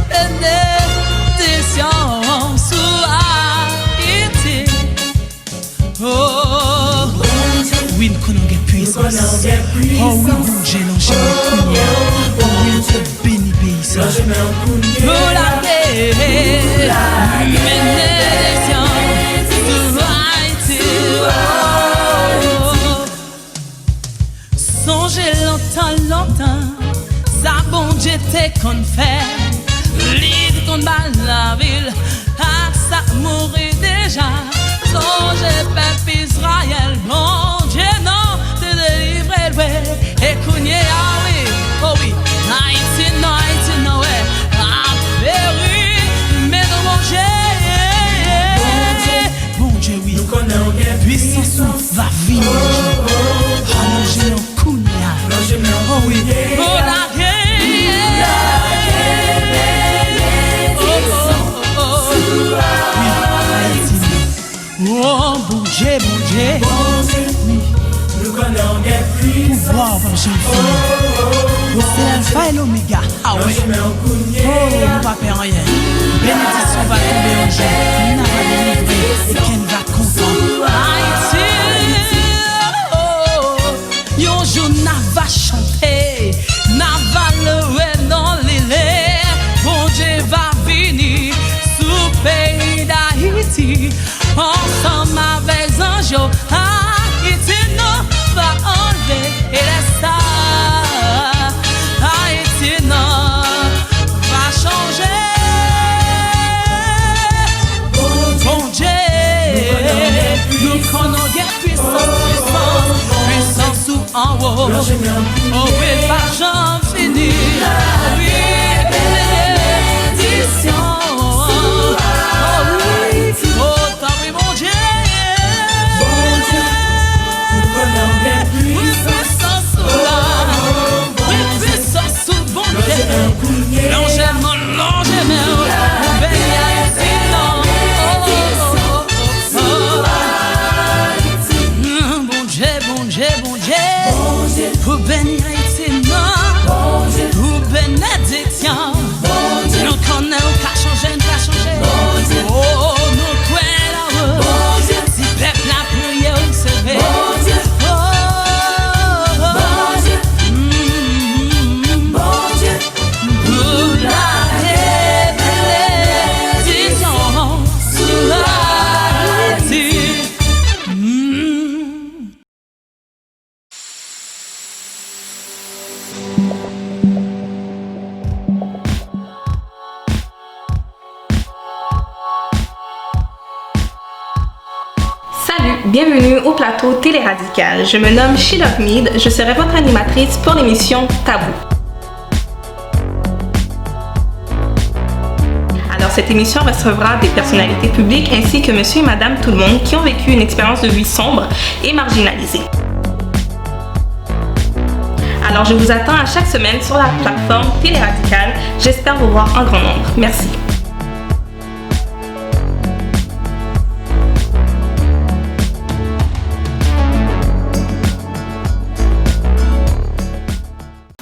benediksyon sou Ayiti. Oh, wi, n konnen w gen pwisans. Oh, wi, Bondye, lonje men w kounye a pou w beni peyi sa. Pou lage benediksyon sou Ayiti. Oh. Sonje lontan, lontan, sa Bondye te konn fè. Li te konn bay lavi l a sa k mouri deja. Sonje pèp Izrayèl, Bondye non te delivre l vre. E kounye a, wi, o wi, Ayiti non, Ayiti non, wè, ap peri, men non Bondye. Bondye, wi, pwisans ou va vini. Oh, Bondye, Bondye. Bondye, nou konnen w gen pwisans. Pouvwa w p ap janm fini. Ou se Alfa e Lomega. Ah wi. Oh, nou pa pè anyen. Benediksyon va tonbe yon jou. N a va delivre e kè n va kontan. Ayiti, oh, yon jou n a va chante, n a va louwe non li. Lè Bondye va vini sou peyi Dayiti, ansanm avèk zanj yo, Ayiti nou va anlve. E lè sa, Ayiti nou va chanje. Bondye, nou konnen w gen pwisans, pwisans, pwisans ou anwo. Oh wi, l p ap janm fini. Wi, benediksyon. Oh wi, oh, tanpri, Bondye. Wi, pwisans ou la. Wi, pwisans ou, Bondye. Lonje men w, lonje men w. Pou beni Ayiti, non. Oh, oh, oh, oh. Mm, Bondye, Bondye, Bondye. Pou beni Ayiti, non. Pou benediksyon. Nou konnen w ka chanje, n ka chanje. Oh, nou kwè nan ou. Ti pèp la priye, w seve. Oh, oh, oh. Mm, pou lage benediksyon sou Ayiti. Mm. Salut, bienvenue au plateau Télé Radical. Je me nomme She Love Mead, je serai votre animatrice pour l'émission Tabou. Alors, cette émission recevra des personnalités publiques ainsi que monsieur et madame tout le monde qui ont vécu une expérience de vie sombre et marginalisée. Alors, je vous attends à chaque semaine sur la plateforme Télé Radical. J'espère vous voir en grand nombre. Merci.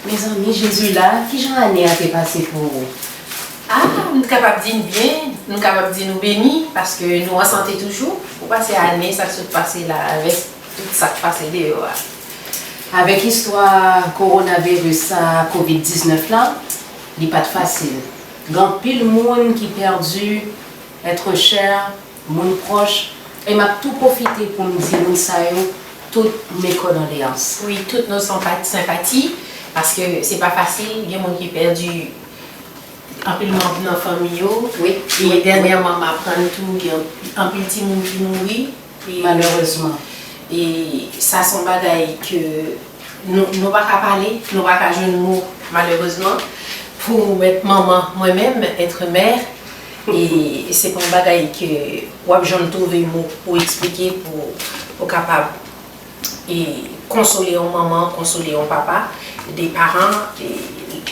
Mezanmi, Jezi la, kijan ane a te pase pou ou? Ah, m kapab di n byen, m kapab di nou beni, paske nou an sante toujou. Ou pase ane sa k sot pase la avèk tout sa k pase deyò a. Avèk istwa kowonaviris sa, kovid diznèf la, li pa t fasil. Gen anpil moun ki pèdi èt chè, moun pwòch, e m ap tou pwofite pou m di moun sa yo tout mes condoléances. Wi, tout nos sympa-, sympathies, paske se pa fasil, gen moun ki pèdi anpil manm nan fanmi yo. Wi, e wi, dènyèman, wi, m aprann tou, gen anpil timoun ki mouri. E, malerezman. E sa se yon bagay ke nou, nou pa ka pale, nou pa ka jwenn mo, malerezman, pou èt manman, mwen menm, èt mè, e se pa yon bagay ke w ap janm twouve mo pou eksplike, pou, pou kapab, e konsole yon manman, konsole yon papa, de paran, e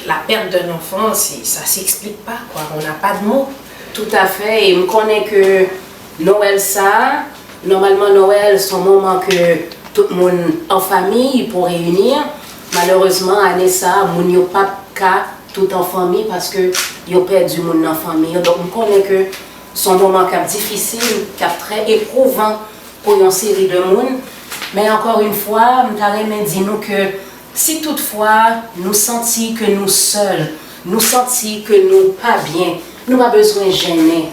la pèt d'un enfant, se, sa s'explique pas, quoi, on n'a pas de mots. Toutafè, e m konnen ke Nwèl sa a, nòmalman, Nwèl se yon moman ke tout moun an fanmi pou reyini. Malerezman, ane sa a, moun yo p ap ka tout an fanmi paske yo pèdi moun nan fanmi yo. Donk, m konnen ke se yon moman k ap difisil, k ap trè epwouvan pou yon seri de moun. Men ankò yon fwa, m ta renmen di nou ke si toutfwa nou santi ke nou sèl, nou santi ke nou pa byen, nou pa bezwen jennen,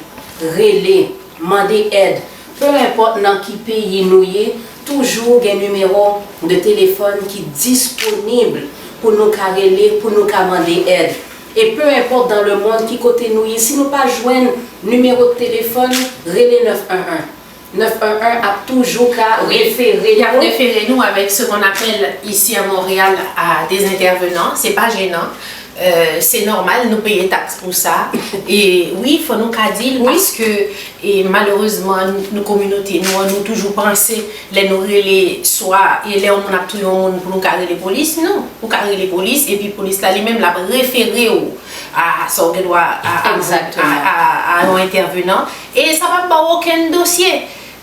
rele, mande èd. Pe enpòt nan ki peyi nou ye, toujou gen nimewo de telefòn ki disponib pou nou ka rele, pou nou ka mande èd. E pe enpòt dans le monde ki kote nou ye, si nou pa jwenn nimewo de telefòn, rele nèf en en. Nèf en en ap toujou ka, wi, refere nou. Y ap refere nou avec ce qu'on appelle ici à Montréal à des intervenants. Se pa jenan. Euh, se nòmal, nou peye taks pou sa. E wi, fò nou ka di l, wi, paske, e malerezman, nou, kominote nou an, nou toujou panse, lè nou rele, swa, e lè yon moun ap touye yon moun, pou nou ka rele polis, non. Ou ka rele polis, epi polis la, li menm, l ap refere w a, a sa w gen dwa a, a, egzakteman, a, a, a yon entèvenan. E sa p ap ba w okenn dosye.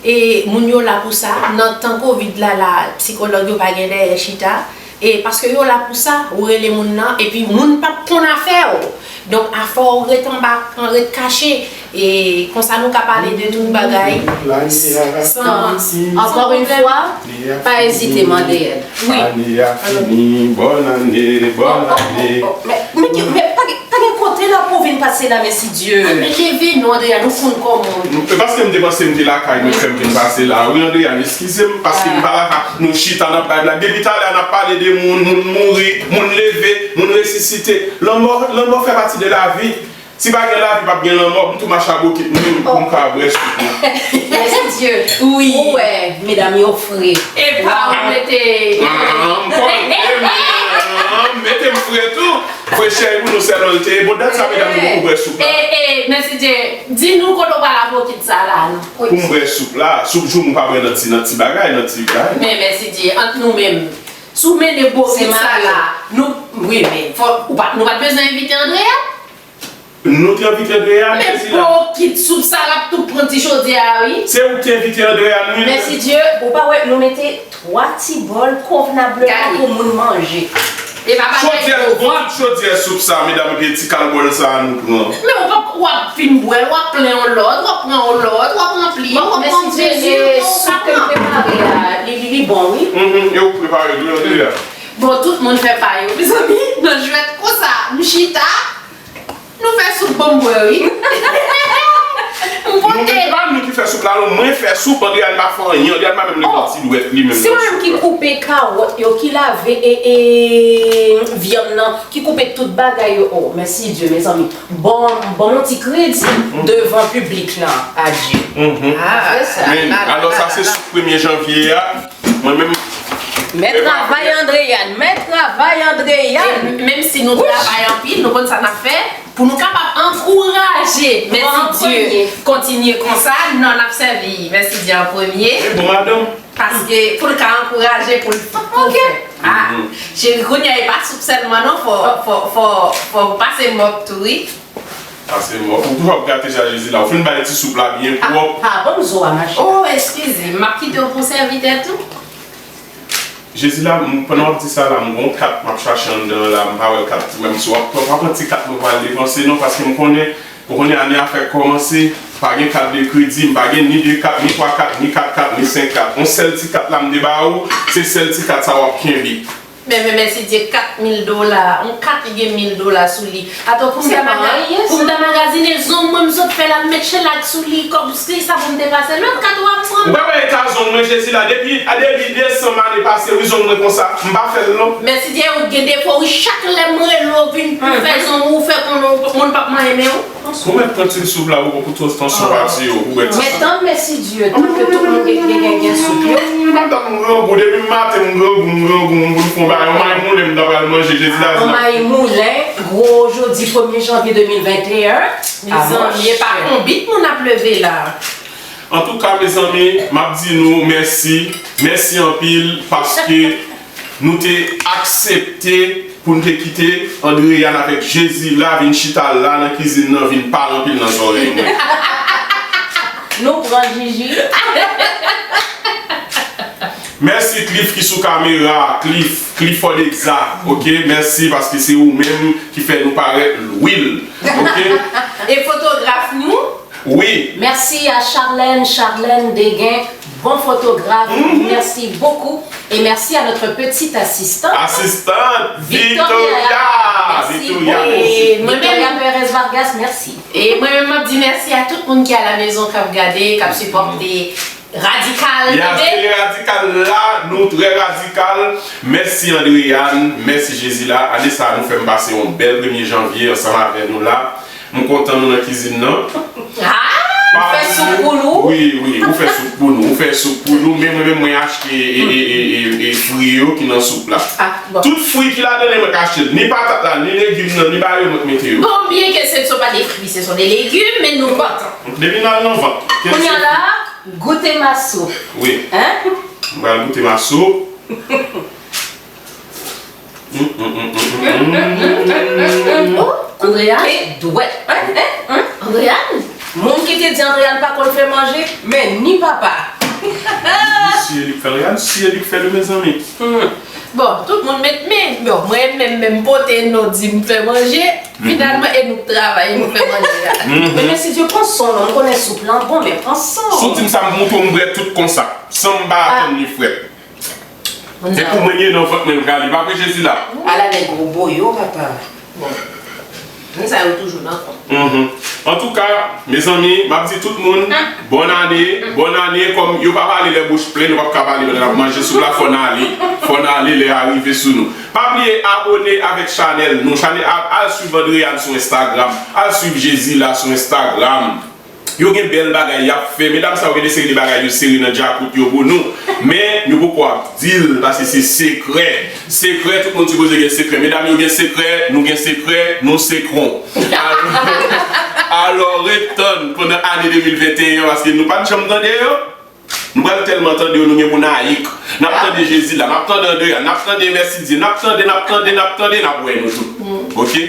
E moun yo la pou sa, nan tan kovid la, la, sikològ yo pa gen dèyè chita. E paske yo la pou sa, ou rele moun nan, epi moun p ap konn afè w. Donk, afè w ret anba, an ret kache. E konsa nou ka pale de tout bagay san, san pwoblèm. Ankò yon fwa, pa ezite mande èd. Wi. Ane a fini, bòn ane, bòn ane. Men, men, men pa gen, pa gen kote la pou vin pase la, mèsi Dye. Men leve non, Andréane, nou konn kòman w ye. Paske m te panse m te lakay mwen k fè m vin pase la. Wi, Andréane, eskize m, paske m pa lakay. Nou chita, n ap bay blag. Depi talè a, n ap pale de moun, moun mouri, moun leve, moun resisite. Lanmò, lanmò fè pati de lavi. Si pa gen lavi, p ap gen lanmò. M tou mache a bokit mwen menm pou m ka bwè soup mwen. Mèsi Dye. Wi. Ou wè, medam yo fre. Epa, ou mete. Ah, m konn, e m, ah, m mete m fre tou. Frechè pou nou sèlman l te ye. Bon, dat sa, medam, nou pou bwè soup la. E, e, mèsi Dye. Di nou kote w pral a bokit sa la, non. Pou m bwè soup la. Soup joumou pa bwè nan ti, nan ti bagay, nan ti bagay. Men, mèsi Dye, ant nou menm. Si w mennen bokit sa la, nou, wi, men fò, ou pa, nou pa t bezwen envite Andréane. Nou te envite Andréane, men Jezila. Bokit soup sa l ap tou pran ti chodyè a, wi. Se ou ki te envite Andréane, wi. Mèsi Dye, ou pa wè, nou mete twa ti bòl konvnableman pou moun manje. E pa bagay gwo vant. Chodyè, tout chodyè soup sa, medam, epi ti kal bòl sa a nou pran. Men ou p ap, w ap fin bwè l, w ap plen yon lòt, w ap pran yon lòt, w ap ranpli, w ap pran plis, wi, ou ka pran. Soup ke m prepare a, li, li, li bon, wi. Mhm, e ou prepare l, wi, Andréane. Bon, tout moun fè pa yo, mezanmi, nan jwèt konsa, m chita. Nou fè soup ban m bwè, wi. M pote. Nou, men se pa nou ki fè soup la, non. Mwen fè soup, Andréane pa fè anyen. Andréane pa menm leve yon ti dwèt, li menm. Se mwen menm ki koupe kawòt yo, ki lave e, e, vyann nan, ki koupe tout bagay yo. Oh, mèsi Dye, mezanmi. Bon, bon, yon ti kredi devan piblik lan. Adye. Ah, fè sa. Men, alò, sa se soup premye janvye a. Mwen menm. Men travay Andréane, men travay Andréane. E menm si nou travay anpil, nou konn sa n ap fè pou nou kapab ankouraje. Mèsi Dye. Kontinye konsa, non, n ap sèvi Mèsi Dye an premye. E bon, madanm. Paske pou l ka ankouraje, pou l, pou l fè. Ah, cheri, kounye a, e pa soup sèlman, non, fò, fò, fò, fò pase mòp tou, wi. Pase mòp. Ou toujou ap gate sa Jezila. Ou fin bay ti soup la byen pwòp. Ah, ah, ban m zo a, mache. Oh, eskize m, m ap kite w pou sèvitè tou. Jezila, m, pandan w ap di sa la, m gon kat m ap chache anndan an la, m pa wè kat. Menm si w ap pran, pa pran ti kat mwen pral depanse non, paske m konnen, ou konnen ane a fèk kòmanse, pa gen kat de kredi, m pa gen ni de kat, ni twa kat, ni kat kat, ni senk kat. Yon sèl ti kat la m te ba ou, se sèl ti kat sa w ap kenbe. Men, men, mèsi Dye, kat mil dola, yon kat ki gen mil dola sou li. Atò, pou m ta maga-, pou m ta magazine zong mwen, m sot fè la, m met chelak sou li, kòm se sa pou m te pase. Lòt kat w ap pran. Ou pa wè eta zong mwen, Jezila, depi, a, depi desanm ane pase, wi, zong mwen konsa, m pa fè l non. Mèsi Dye, ou gen defo, wi, chak lè m rele w vin pou fè zong ou fè konnen moun p ap manyen men w. Ou mèt pran ti soup la, ou pou tansyon pa tiye w, ou bwè ti soup. Mèt tann, mèsi Dye, tann ke tout moun gen, gen, gen, gen soup yo. Madanm, m grangou, depi maten m grangou, m grangou, m vin fè yon bagay, yon may moulen m ta pral manje, Jezila. Yon may moulen, gwo jodi premye janvye de mil venteyen. Mezanmi, e pa konbit moun ap leve la. Antouka, mezanmi, m ap di nou mèsi, mèsi anpil, paske nou te aksepte pou n te kite Andréane avèk Jezila vin chita la nan kizin nan, vin pale anpil nan zòrèy mwen. Nou pran Jiji. Mèsi Cliff ki sou kamera, Cliff, Clifford Exact, ok? Mèsi paske se ou menm ki fè nou parèt lwil, ok? E fotograf nou? Wi. Merci à Charlène, Charlène Deguin, bon photographe. Mhm. Merci beaucoup. Et merci à notre petite assistante. Assistante Victoria. Victoria. Merci. Victoria. Et Victoria Perez Vargas, merci. E mwen menm, m ap di mèsi a tout moun ki a la mezon, k ap gade, k ap sipòte Radikal, yes, bebe. Tele Radikal la, nou trè radikal. Mèsi Andréane, mèsi Jezila. Ane sa a, nou fè m pase yon bèl premye janvye ansanm avè nou la. M kontan nou nan kizin nan. Ah, ou fè soup pou nou? Wi, wi, ou fè soup pou nou, ou fè soup pou nou, men mwen menm mwen achte e, e, e, e, e fri yo ki nan soup la. Ah, bon. Tout fri ki ladan li mwen k achte l, ni patat la, ni legim nan, ni bagay yo mwen k mete yo. Bon, byen ke ce ne sont pas des fruits, ce sont des légumes, men nou kontan. Depi n al nan vant. Kounye a la, goute ma soup. Wi. Hein? M pral goute ma soup. Oh, Andréane? Dwèt. Hein, hein, hein? Andréane? Moun ki te di Andréane pa konn fè manje, men ni papa. Siye li k fè l, gad siye li k fè l, mezanmi. Hmm. Bon, tout moun met men. Bon, mwen menm, menm pote non di m fè manje. Finalman, e nou k travay, e nou k fè manje a. Men Mèsidye, pran son non, m konnen soup lan bon, men pran son. Si w di m sa, m montre w m bwè tout konsa, san m pa atann li frèt. Se pou mwen ye nan vant mwen l prale. Pa vre, Jezi la? Ala nèg gwo boyo, papa. Bon. Moun sa yo toujou nan fon. Mhm. Antouka, mezanmi, m ap di tout moun, bòn ane, bòn ane, kòm yo pa pale lè bouch plen, nou p ap ka pale lè n ap manje soup la, fò n ale. Fò n ale, lè a rive sou nou. Pa bliye abòne avèk chanèl nou. Chanèl, al, al swiv Andréane sou Instagram. Al swiv Jezi la sou Instagram. Yo gen bèl bagay y ap fè. Medam sa yo gen de seri de bagay yo sere nan djakout yo pou nou. Men, nou poko ap di l, paske se sekrè. Sekrè, tout moun sipoze gen sekrè. Medam yo gen sekrè, nou gen sekrè, nou se kon. Alò, alò, ret tann pandan ane de mil venteyen an, paske nou pa t janm tande yo. Nou pral tèlman tande yo, nou gen pou n ayik. N ap tande Jezi la, n ap tande Andréane, n ap tande Mèsidye, n ap tande, n ap tande, n ap tande, n ap wè nou tou. Oke?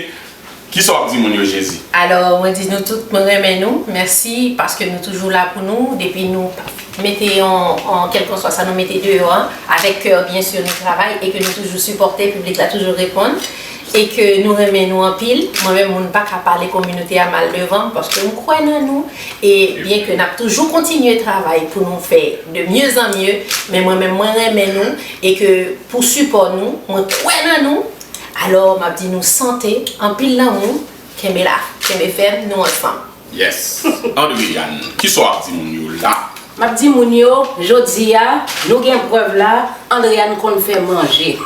Kisa w ap di moun yo, Jezi? Alò, mwen di nou tout, mwen renmen nou. Mèsi paske nou toujou la pou nou. Depi nou mete yon, yon kèlkanswa sa nou mete deyò an, avèk kè, byen si, nou travay e ke nou toujou sipòte, piblik la toujou reponn. E ke nou renmen nou anpil. Mwen menm, moun pa ka pale kominote a mal devan m, paske m kwè nan nou. E byen ke n ap toujou kontinye travay pou nou fè de mieux en mieux, men mwen menm, mwen renmen nou. E ke pou sipò nou, mwen kwè nan nou. Alò, m ap di nou sante, anpil lanmou, kenbe la, kenbe fèm, nou ansanm. Yes. Andréane, kisa w ap di moun yo la? M ap di moun yo, jodi a, nou gen prèv la, Andréane konn fè manje.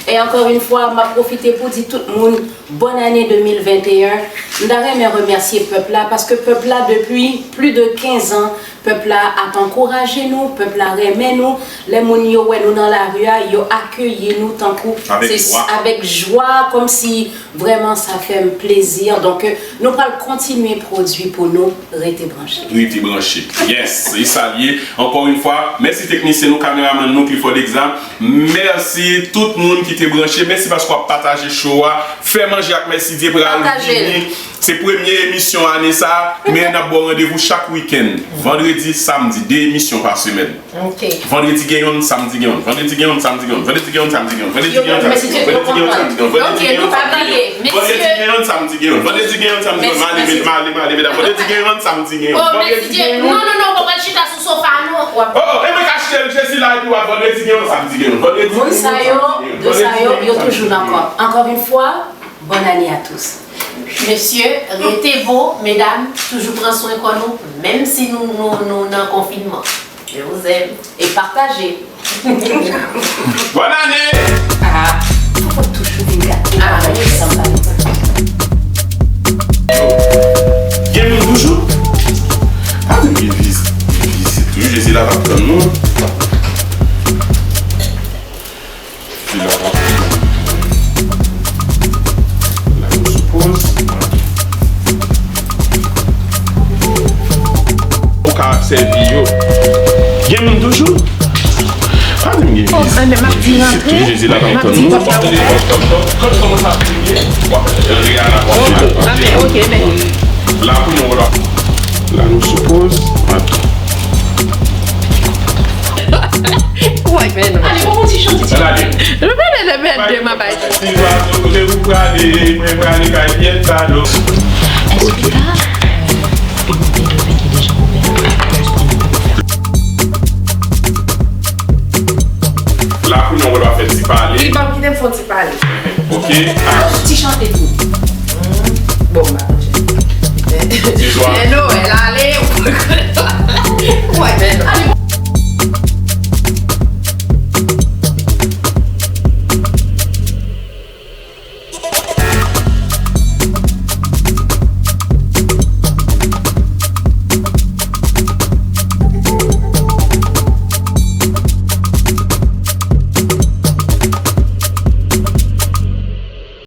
E encore une fois, m ap pwofite pou di tout moun, bòn ane de mil venteyen. M ta renmen remèsye pèp la, paske pèp la, depi plis de kenz an, pèp la ap ankouraje nou, pèp la renmen nou. Lè moun yo wè nou nan lari a, yo akeyi nou tankou avèk jwa, kòmsi vrèman sa fè m plezi. Donk, nou pral kontinye pwodui pou nou. Rete branche. Rete branche. Yes, e sa l ye. Encore une fois, mèsi teknisyen nou, kameramann nou, Clifford Exam. Mèsi tout moun ki te branche. Mèsi paske w ap pataje show a. Fè manje ak Mèsidye pral vini. Se premye emisyon ane sa, men n ap ba w randevou chak wikenn. Vandredi, samdi, de emisyon pa semèn. Ok. Vandredi gen youn, samdi gen youn. Vandredi gen youn, samdi gen youn. Vandredi gen youn, samdi gen youn. Vandredi gen youn, samdi gen youn. Vandredi gen youn, samdi gen youn. Vandredi gen youn, samdi gen youn. Vandredi gen youn, samdi gen youn. Vandredi gen youn, samdi gen youn. M ale, m ale, m ale, medam. Vandredi gen youn, samdi gen youn. Vandredi gen youn. Non, non, non, ou pa pral chita sou sofa, non. Oh, oh, e mwen k achte l, Jezi la, epi w ap vandredi gen youn, samdi gen youn. Vandredi gen youn, samdi gen youn. Moun sa yo, yo sa yo, yo toujou nan kò. Encore une fois, bonne année à tous. Mesye, rete bon, medam, toujou pran swen kò nou, menm si nou, nou, nou nan konfinman. Je vous aime. E pataje. Bòn ane! Ah, fò w toujou vin gate bagay ki sanble avèk. Gen moun toujou? Pa di m gen viz-, vizit wi, Jezi la p ap tann nou. Ki la pa. La nou sou poz. Ou ka sèvi yo. Gen moun toujou? Pa di m gen vizit. Wi, Jezi la pa tann nou. Ok, ok, men. La pou nou la. La nou sou poz. Wè, men non. Ale, bon, bon ti chante, ti chante. Ann ale. Nou pale de mèt de mwen bay. Si zwazo kote ou prale, mwen prale kay Pyèt Balo. Èske w ta, euh, pimante dlo vèt li deja ouvè? La kounye a w ap fè ti pale. Li pa kite m fè ti pale. Ok. Ti chante tou. Bon, m pa konn chante. Ti zwa. Lè Nwèl ale.